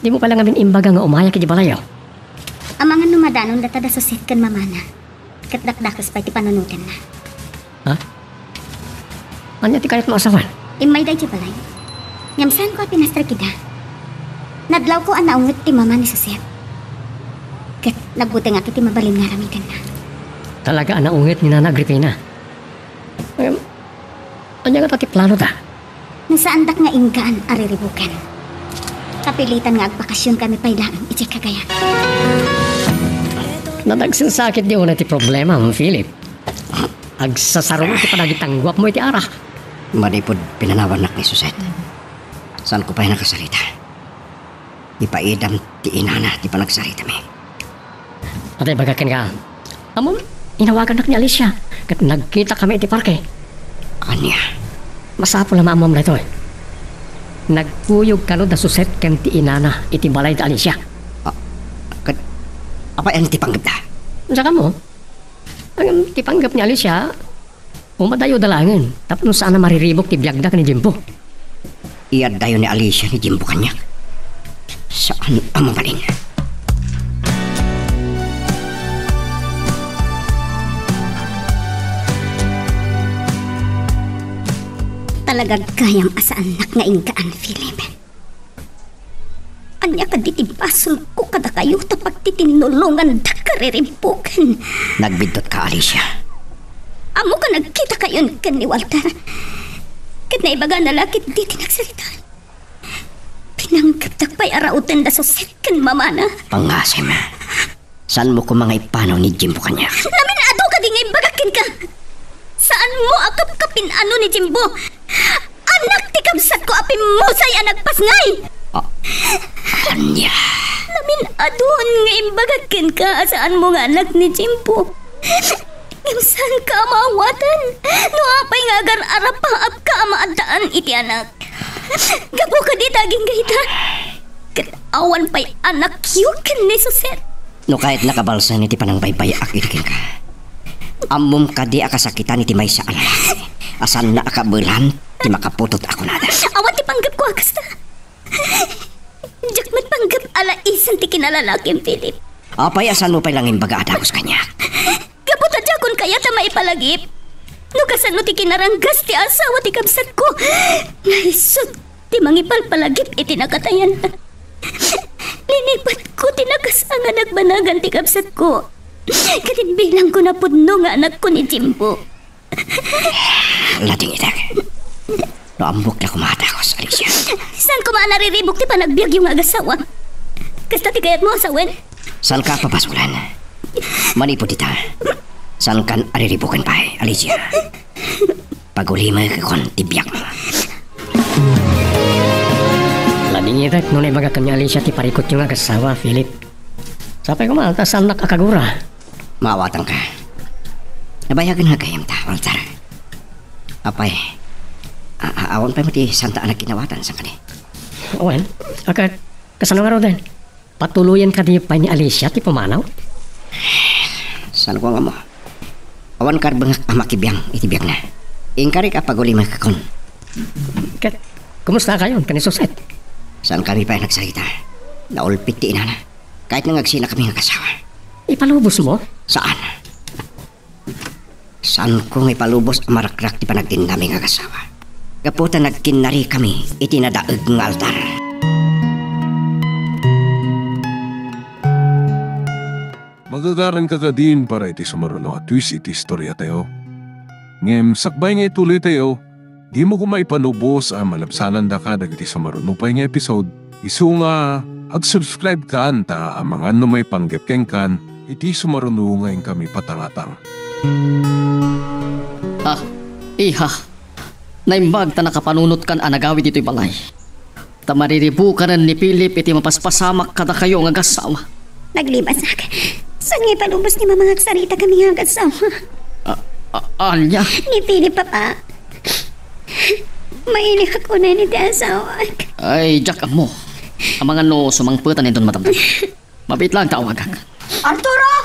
Dimo pay la ngamin imbaga nga umayak iti balayyo. Amangan no madanon data da Suset ken mamana. Ket dakdakes pay ti panunotenna. Ha? Ania ti kayatmo a sawen? Immay daytoy balay. Ngem saanko a pinastrek ida. Nadlawko a naunget ti mama ni Suset. Ket nagbutengak iti mabalin nga aramidenna. Talaga a naunget ni Nana Agripina. Ngem, ania ngata ti planoda? No saandak nga inggaan a riribuken, kapilitan nga agbakasionkami pay laeng idiay Cagayan. Nanagsensakit di unay ti problemam, Philip. Agsasarungod ti panagitangguapmo iti ara. Manipud pinanawannak ni Suset, saanko pay nakasarita. Ipaidam ti inana ti panagsaritami. Ata ibaga kenka, ammom, inawagannak ni Alicia, ket nagkitakami iti parke. Ania? Masapul a maammom daytoy. Nagkuyog kano da Suset ken ti inana iti balay da Alicia. Ah, ket, apay ania ti panggepda? Diak ammo. Ngem ti panggep ni Alicia, umadayoda laengen tapno saan a mariribuk ti biagda ken ni Jimbo. Iaddayo ni Alicia ni Jimbo kaniak? Saan a mabalin. Talaga gayam a saannak nga inggaan, Philip. Ania kadi ti basolko kadakayo ta pagtitinnulongandak a riribuken? Nagbiddut ka, Alicia. Ammok a nagkitakayon ken ni Walter. Ket naibagana la ketdi ti nagsarita. Pinanggepdak pay a rauten da Suset ken mamana. Pangngasim. Saanmo koma nga ipanaw ni Jimbo kaniak? Namin-adu kadi nga imbagak kenka? Saanmo a kapkapin-ano ni Jimbo? Anak ti kabsatko a pimmusay a nagpasngay! Ah, ania? Namin-adun nga imbagak kenka a saanmo nga anak ni Jimbo. Ngem saanka a maawatan no apay nga agar-arapaapka a maaddaan iti anak. Gapu kadi ta agingga ita, ket awan pay anakyo ken ni Suset. No kayatnak a balsen iti panangbaybay-ak idi kenka, ammom kadi a kasakitan iti maysa a lalaki a saanna a kabelan ti makaputot a kunada? Awan ti panggepko a kasta. Diak met panggep a laisen ti kinalalakim, Philip. Apay a saanmo pay la nga imbaga a dagus kaniak? Gapu ta diakon kayat a maipalagip. No kasano ti kinaranggas ti asawa ti kabsatko, naisut ti mangipalpalagip iti nakatayanna. Linipatko ti nakas-a nga nagbanagan ti kabsatko. Ket imbilangko napudno nga anakko ni Jimbo. Ladingitek. No ammok la koma a dagus, Alicia. Saan koma a nariribuk ti panagbiagyo nga agasawa? Kasta ti kayatmo a sawen? Saanka a pabasolen. Manipud ita, saankan a riribuken pay, Alicia. Pagulimekon ti biagmo. Dingirek no naibagak ken ni Alicia ti parikutyo nga agassawa, Philip. Sapay koma, ta saannak a kagura. Maawatanka. Nabayagen nga gayyemta, Walter. Apay, a-, a-, awan pay met ti saanta a nagkinnawatan, saan kadi? Wen, a ket, kasano ngaruden? Patuloyen kadi pay ni Alicia ti pumanaw? Saanko nga ammo. Awan karbengak a makibiang iti biagna. Inkarik a pagulimekon. Ket, kumustakayon ken ni Suset? Saankami pay a nagsarita. Naulpit ti inana. Kayatna nga agsinakami nga agassawa. Ipalubosmo? Saan? Saanko nga ipalubos a marakrak ti panagtennami nga agassawa. Gapu ta nagkinnarikami iti nadaeg nga altar. Magagaranka kadin para iti sumaruno a twist iti istoriatayo. Ngem sakbay nga ituloytayo, dimo koma ipalubos a malabsanandaka dagiti sumaruno pay nga episode, isu nga ag-subscribe kan ta amangan no maipanggep kenkan iti sumaruno nga inkami patangatang. Ah, iha, naimbag ta nakapanunotkan a nagawid ditoy balay. Ta mariribukanen ni Philip iti mapaspasamak kadakayo nga agassawa. Naglibasak. Saan nga ipalubos ni Mama nga agsaritakami nga agassawa? A-, a-, ania? Ni Philip, Papa. Mailiak unay iti asawak. Ay, diak ammo. Amangan no sumangpetan inton madamdama. Mabiit laeng ta awagak. Arturo!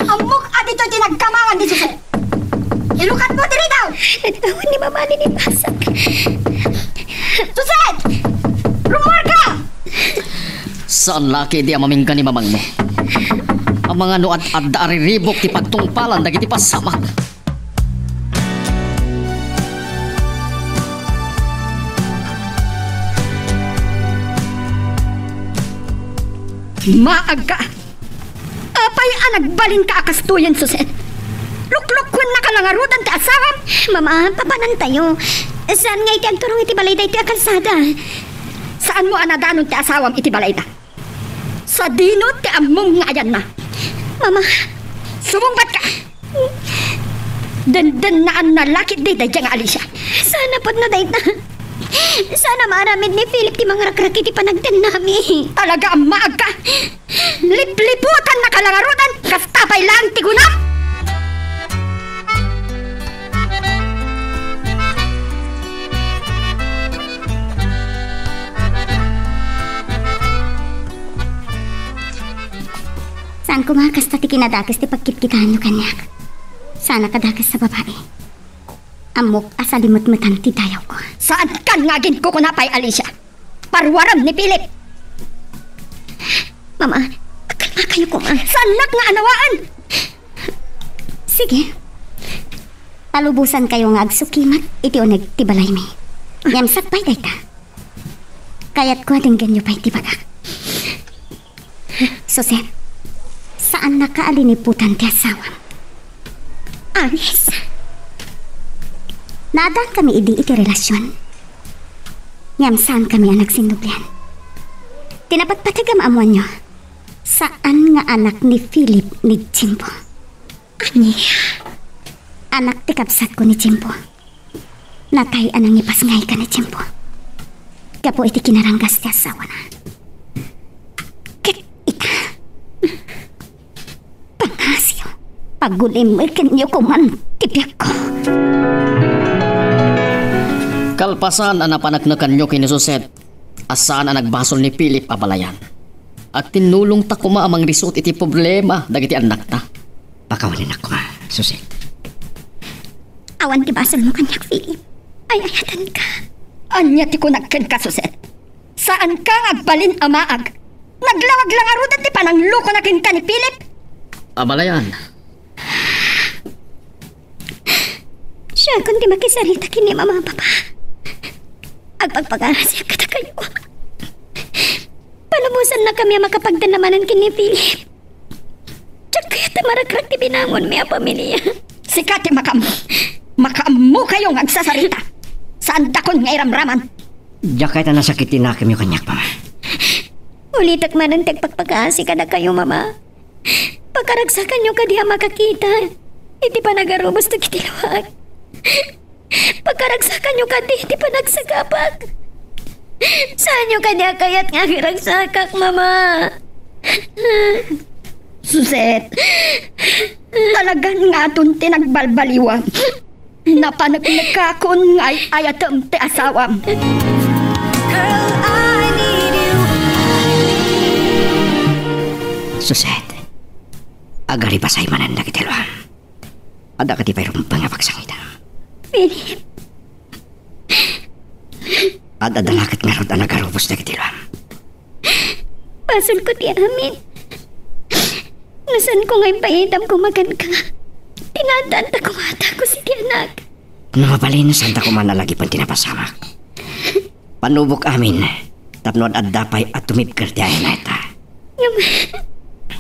Ammok a ditoy ti nagkamalan ni Suset. Ilukatmo ditoy! Nagtawag ni Mama ni Pasak. Suset! Rummuarka! Saan la ketdi a mamingga ni mamangmo? Amangan no ad-adda a riribuk ti pagtungpalan dagiti pasamak. Maagka! Apay a nagbalinka a kastoyen, Suset? Luklukuennaka la ngaruden ti asawam? Mama, papanantayo. Saan nga iti agturong iti balay daytoy a kalsada? Saanmo a nadanon ti asawam iti balayda? Sadino ti ammom nga ayanna? Mama. Sumungbatka! Dendennaanna la ketdi daydiay nga Alicia. Saan a pudno dayta. Saan a maaramid ni Philip ti mangrakrak iti panagtennami. Talaga a maagka! Lipliputannaka la ngaruden, kasta pay laeng ti kunam! Saan koma a kasta ti kinadakes ti pagkitkitaenyo kaniak. Saan a kadakes a babai. Ammok a salimetmetan ti dayawko. Saankan nga aginkukuna pay, Alicia. Paruarem ni Philip. Mama, agkalmakayo koma. Saannak nga anawaan! Sige. Palubosankayo nga agsukimat iti uneg ti balaymi. Ngem sakbay dayta, kayatko a denggenyo pay ti bagak. Suset, saannaka a liniputan ti asawam. Agnes. Naaddankami idi iti relasion. Ngem saankami a nagsinnublian. Ti napatpateg a maammoanyo, saan nga anak ni Philip ni Jimbo. Ania? Anak ti kabsatko ni Jimbo. Natay a nangipasngay ken ni Jimbo gapu iti kinaranggas ti asawana. Ket ita, pangngasiyo, pagulimekenyo koman ti biagko. Kalpasan a napaneknekanyo ken ni Suset, a saan a nagbasol ni Philip a balayan. Agtinnulongta koma a mangrisut iti problema dagiti annakta. Pakawanennak koma, Suset. Awan ti basolmo kaniak, Philip. Ay-ayatenka. Ania ti kunak kenka, Suset? Saanka nga agbalin a maag? Naglawag la ngaruden ti pananglukona kenka ni Philip? A balayan. Siakon ti makisarita ken ni Mama, Papa. Agpagpangasiak kadakayo. Palubosannakami a makapagtennamanen ken ni Philip. Diak kayat a marakrak ti binangonmi a pamilia. Sika ti makaammo. Makaammokayo nga agsasarita. Saandakon nga iramraman. Diak kayat a nasakit ti nakemyo kaniak, Mama. Ulitek manen ti agpakpakaasi kadakayo, Mama. Pakaragsakanyo kadi a makakita iti panagarubos dagiti luak. Pakaragsakanyo kadi ti panagsagabak. Saanyo kadi a kayat nga agiragsakak, Mama? Suset, talagan nga adun ti nagbalbaliwam. Napaneknekakon nga ay-ayatem ti asawam. Girl, I need you. Suset, agaribasay manen dagiti luam. Adda kadi pay rumbeng a pagsangitam? Philip. Ad-adda la ket ngarud a nagarubos dagiti luam. Basolko ti amin. No saanko nga impaayam koma kenka, tinadanta koma a dagus iti anak. No mabalin, saanta koma a lagipen ti napasamak. Pannubok amin, tapno ad-adda pay a tumibker ti ayanayta. Ngem,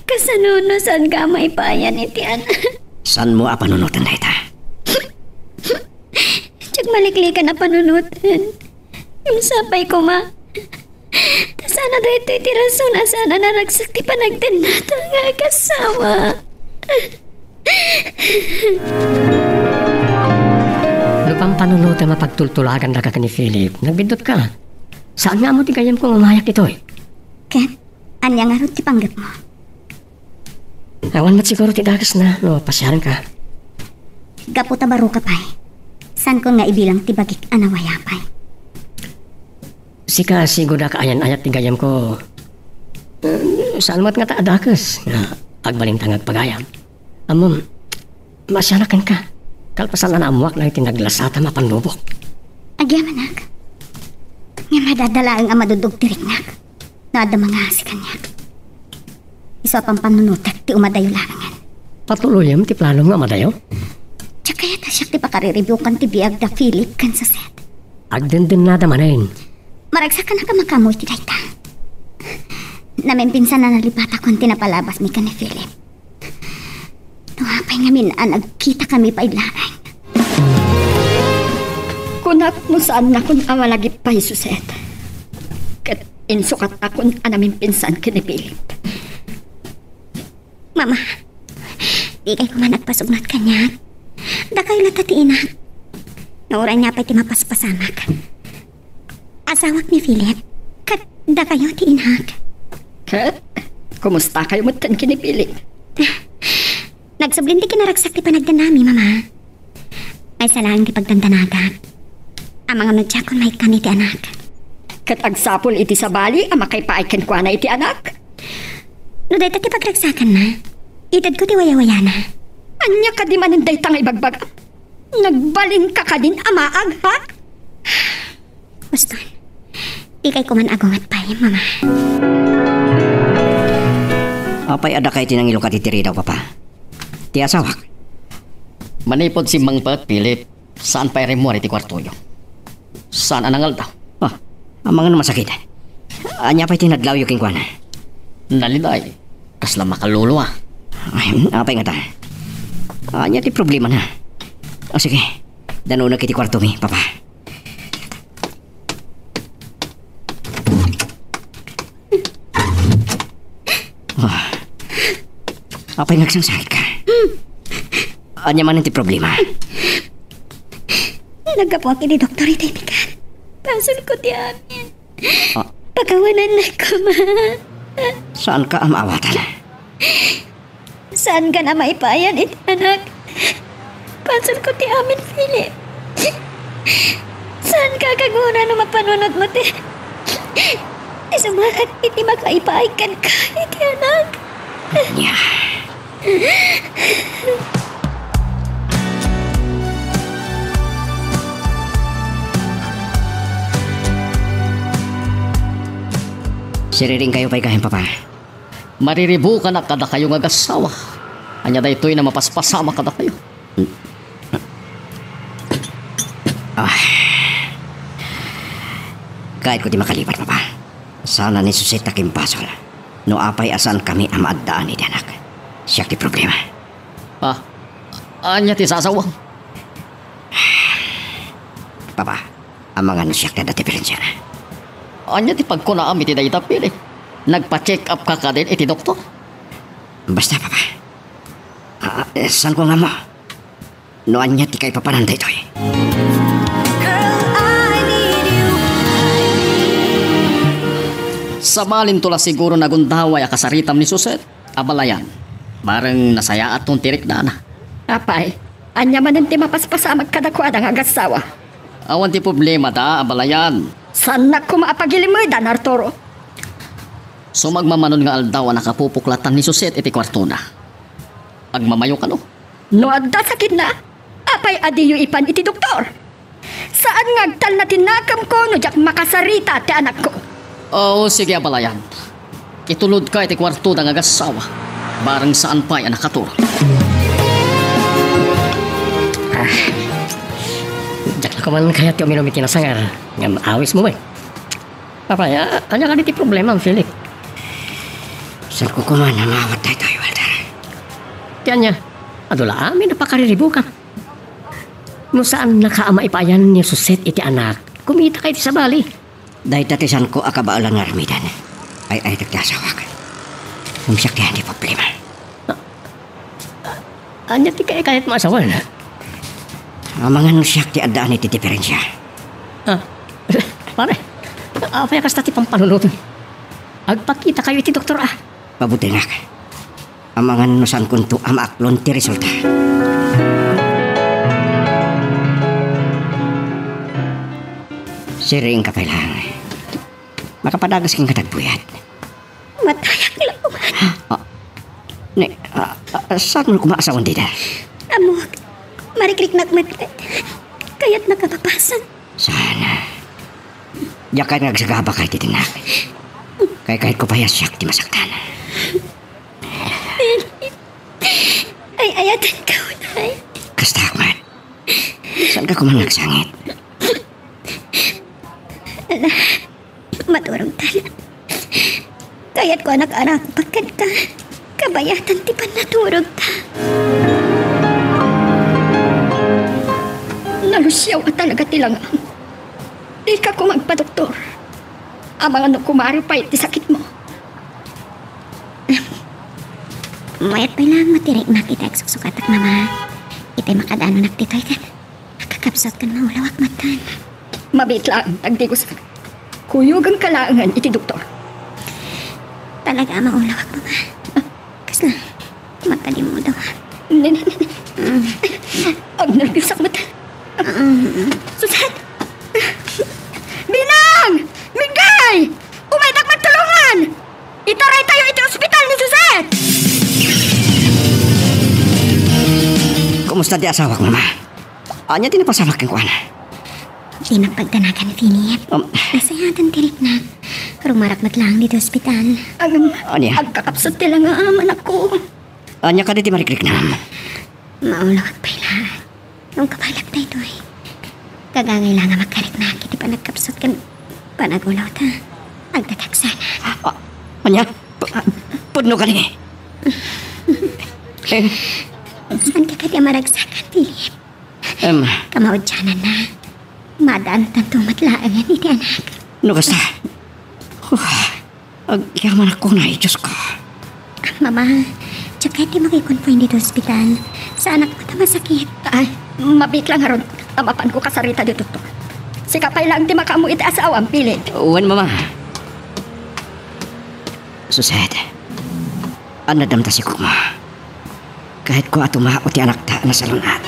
kasano no saanka a maipayan iti anak? Saanmo a panunoten dayta? Diak maliklikan a panunoten. Ngem sapay koma, ta saan a daytoy ti rason a saan a naragsak ti panagdennata nga agassawa. No pampanunotem a pagtultulagandaka ken ni Philip, nagbiddutka. Saan nga ammo ti gayyemko nga umayak ditoy? Ket, ania ngarud ti panggepmo? Awan met siguro ti dakesna no pasiarenka. Gapu ta baroka pay, saankon nga ibilang ti bagik a nawayapay. Sika, sigoda, kaayan-ayat ti gayyemko. Eh, saan met ngata a dakes nga agbalinta nga agpagayam. Ammom, maasianak kenka. Kalpasan a naammoak dagiti naglasatam a pannubok. Agyamanak. Ngem adda laeng a madudog ti riknak no adda mangngasi kaniak. Isu a pampanunotek ti umadayo laengen. Patuloyem ti planom nga umadayo? Diak kayat a siak ti pakariribukan ti biag da Philip ken Suset. Agdendennada manen. Maragsakkanak a makaammo iti dayta. Namimpinsan a nalipatakon ti napalabasmi ken ni Philip. No apay ngamin a nagkitakami pay laeng. Kunak no saannakon a malagip pay, Suset. Ket insukattakon a namimpinsan ken ni Philip. Mama, dikay koma agpasugnot kaniak. Dakayo latta ti inak. No uray ania pay ti mapaspasamak. Asawak ni Philip, ket dakayo ti inak. Ket, kumustakayo metten ken ni Philip? Nagsubli ti kinaragsak ti panagdennami, Mama. Maysa laeng ti pagdandanagak. Amangan no diakon maikkan iti anak. Ket agsapul iti sabali a makaipaay kenkuana iti anak? No dayta ti pagragsakanna, itedko ti wayawayana. Ania kadi manen dayta nga ibagbagam? Nagbalinka kadin a maag, ha? Uston, dikay koma agunget pay, Mama. Apay a dakay ti nangilukat iti ridaw, Papa? Ti asawak? Manipud simmangpet, Philip, saan pay rimmuar iti kuartoyo. Saan a nangaldaw. Ah, amangan no masakit. Ania pay ti nadlawyo kenkuana? Naliday. Kasla makaluluwa. Ay, apay ngata? Ania ti problemana? Ah, sige. Danunek iti kuartomi, Papa. Ah. Apay nga agsangsangitka? Ania manen ti problema? Naggapuak iti doktor iti bigat. Basolko ti amin. Ah. Pakawanannak koma. Saanka a maawatan? Saankan a maipayan iti anak. Basolko ti amin, Philip. Saanka a kagura no mapanunotmo ti isumarak iti makaipaay kenka iti anak. Ania? Siriringkayo pay gayen, Papa. Mariribukanak kadakayo nga agassawa. Ania daytoy a mapaspasamak kadakayo? Ah. Kayatko ti makalipat, Papa. Saan a ni Suset a kimbasol. No apay a saankami a maaddaan iti anak. Siak ti problema. Ah, ania ti sasawam? Papa, amangan no siak ti adda diferensiana. Ania ti pagkunaam iti dayta, Philip? Nagpa-check up ka kadin iti doktor? Basta, Papa. Ah, eh, saanko nga ammo no ania ti kaipapanan daytoy. Girl, I need you. Sabalinto la siguro nagundaway a kasaritam ni Suset, abalayan. Bareng nasayaatton ti riknana. Apay, ania manen ti mapaspasamak kadakuada nga agassawa? Awan ti problemada, abalayan. Saannak koma a pagilimedan, Arturo. Sumagmamano nga aldaw a nakapupuklatan ni Suset iti kuartona. Agmamayo kano? No adda sakitna, apay a diyo ipan iti doktor? Saan nga agtalna ti nakemko no diak makasarita ti anakko? O, sige, abalayan. Itulodka iti kuartoda nga agassawa. Bareng saan pay a nakaturog. Ah, diak la koma kayat ti uminum iti nasangar. Ngem awismo met. Apay, a-, ania kadi ti problemam, Felix? Saanko koma a maawat daytoy, Walter. Ti ania? Adu la amin a pakariribukam. No saannaka a maipayan ni Suset iti anak, kumitakay iti sabali. Dayta ti saanko a kabaelan nga aramiden. Ay-ayatek ti asawak. Ngem siak ti ayan ti problema. Ania ti kayatmo a sawen? Amangan no siak ti addaan iti diferensia. Ah, pare, apay a kasta ti pampanunotem? Agpakitakayo iti doktor, a. Mabutingak. Amangan no saankonto a maaklon ti resulta. Siriingka pay laeng. Makapadages kenka dagiti buyat. Matayak la koma. Ah, ne, ah, ah, saanmo koma a sawen dita? Ammok, marikriknak met. Kayatnaka a mapasen. Saan? Diak kayat nga agsagabaka iti dinnak. Kaykayatko pay a siak ti masaktan. Philip, ay-ayatenka unay. Kasta, Ahmad. Saanka koma nga agsangit? Ala, maturogta la. Kayatko a nakaarakupak kenka. Kabayatan ti pannaturogta. Nalusiaw a talaga ti langam. Dika koma agpadoktor. Amangan no kumaro pay ti sakitmo. Mayat pay laeng met ti riknak iti agsuksukatak, Mama. Itay makadanonak ditoy ket agkakabsat ken maulawak metten. Mabiit laeng, agdigusak. Kuyogenka laengen iti doktor. Talaga a maulawak, Mama. Kasla, makalimudaw. Nene, nene. Mm. Agnerbiusak met. Mm. Suset! Binang! Migay! Umaydak magtulongan! Itaraytayo iti ospital ni Suset! Kumusta ti asawak, Mama? Ania ti napasamak kenkuana? Dinak pagdanagan, Philip. Um. Nasayaatan ti riknak. Rumarak met laeng ditoy ospital. Agam, ania? Agkakabsat ti langam, anakko. Ania kadi ti marikriknam? Maulawak pay laeng. Ngem kabaelak daytoy. Kagangay laeng a makariknak iti panagkabsat ken panagulawta. Agtatagsanak. Ah, ania? Pu-, pudno kadi? Eh? Saanka kadi a maragsakan, Philip? Em. Kamaudiananna, maaddaantanto met laengen iti anak. No kasta? Huh. Agyamanak unay, Diosko. Mama, diak kayat ti makikonfine ditoy ospital. Saanak met a masakit. Ay, mabiit laeng ngarud a mapanko kasarita ditoy doktor. Sika pay laeng ti makaammo iti asawam, Philip. Wen, Mama. Suset, annadam ta sikog, Ma. Kayatko a tumao ti anakta a nasalun-at.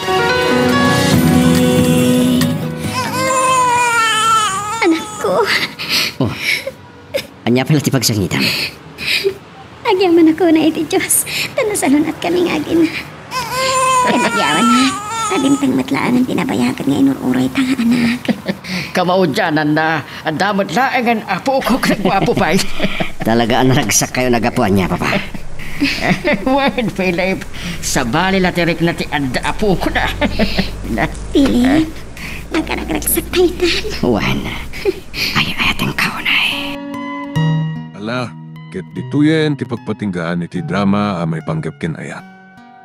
Anakko. Oh. Ania pay la ti pagsangitam? Agyamanak unay iti Dios, ta nasalun-atkami nga agina. Ken agyamanna, dimteng met laengen ti nabayagen nga inur-urayta nga anak. Kamaudiananna, adda met laengen apok ken guapo pay. Talaga a naragsak kayo nga gapu ania, Papa? Wen, Philip, sabali la ti rikna ti adda apokna. Philip, nakaragragsak taytan. Wen, ay-ayatenka unay. Ala, ket ditoyen ti pagpatinggaan iti drama a maipanggep ken ayat.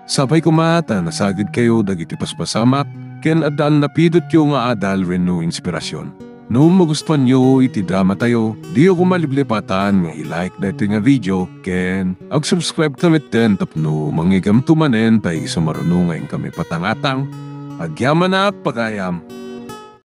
Sapay koma ta nasagidkayo dagiti paspasamak ken adda a napidotyo nga adal wenno inspirasyon. No magustuanyo iti dramatayo, diyo koma liplipatan nga i-like daytoy nga video ken ag-subscribe ta metten tapno mangigamto manen ta isu maruno nga inkami patangatang. Agyamanak, pagayam.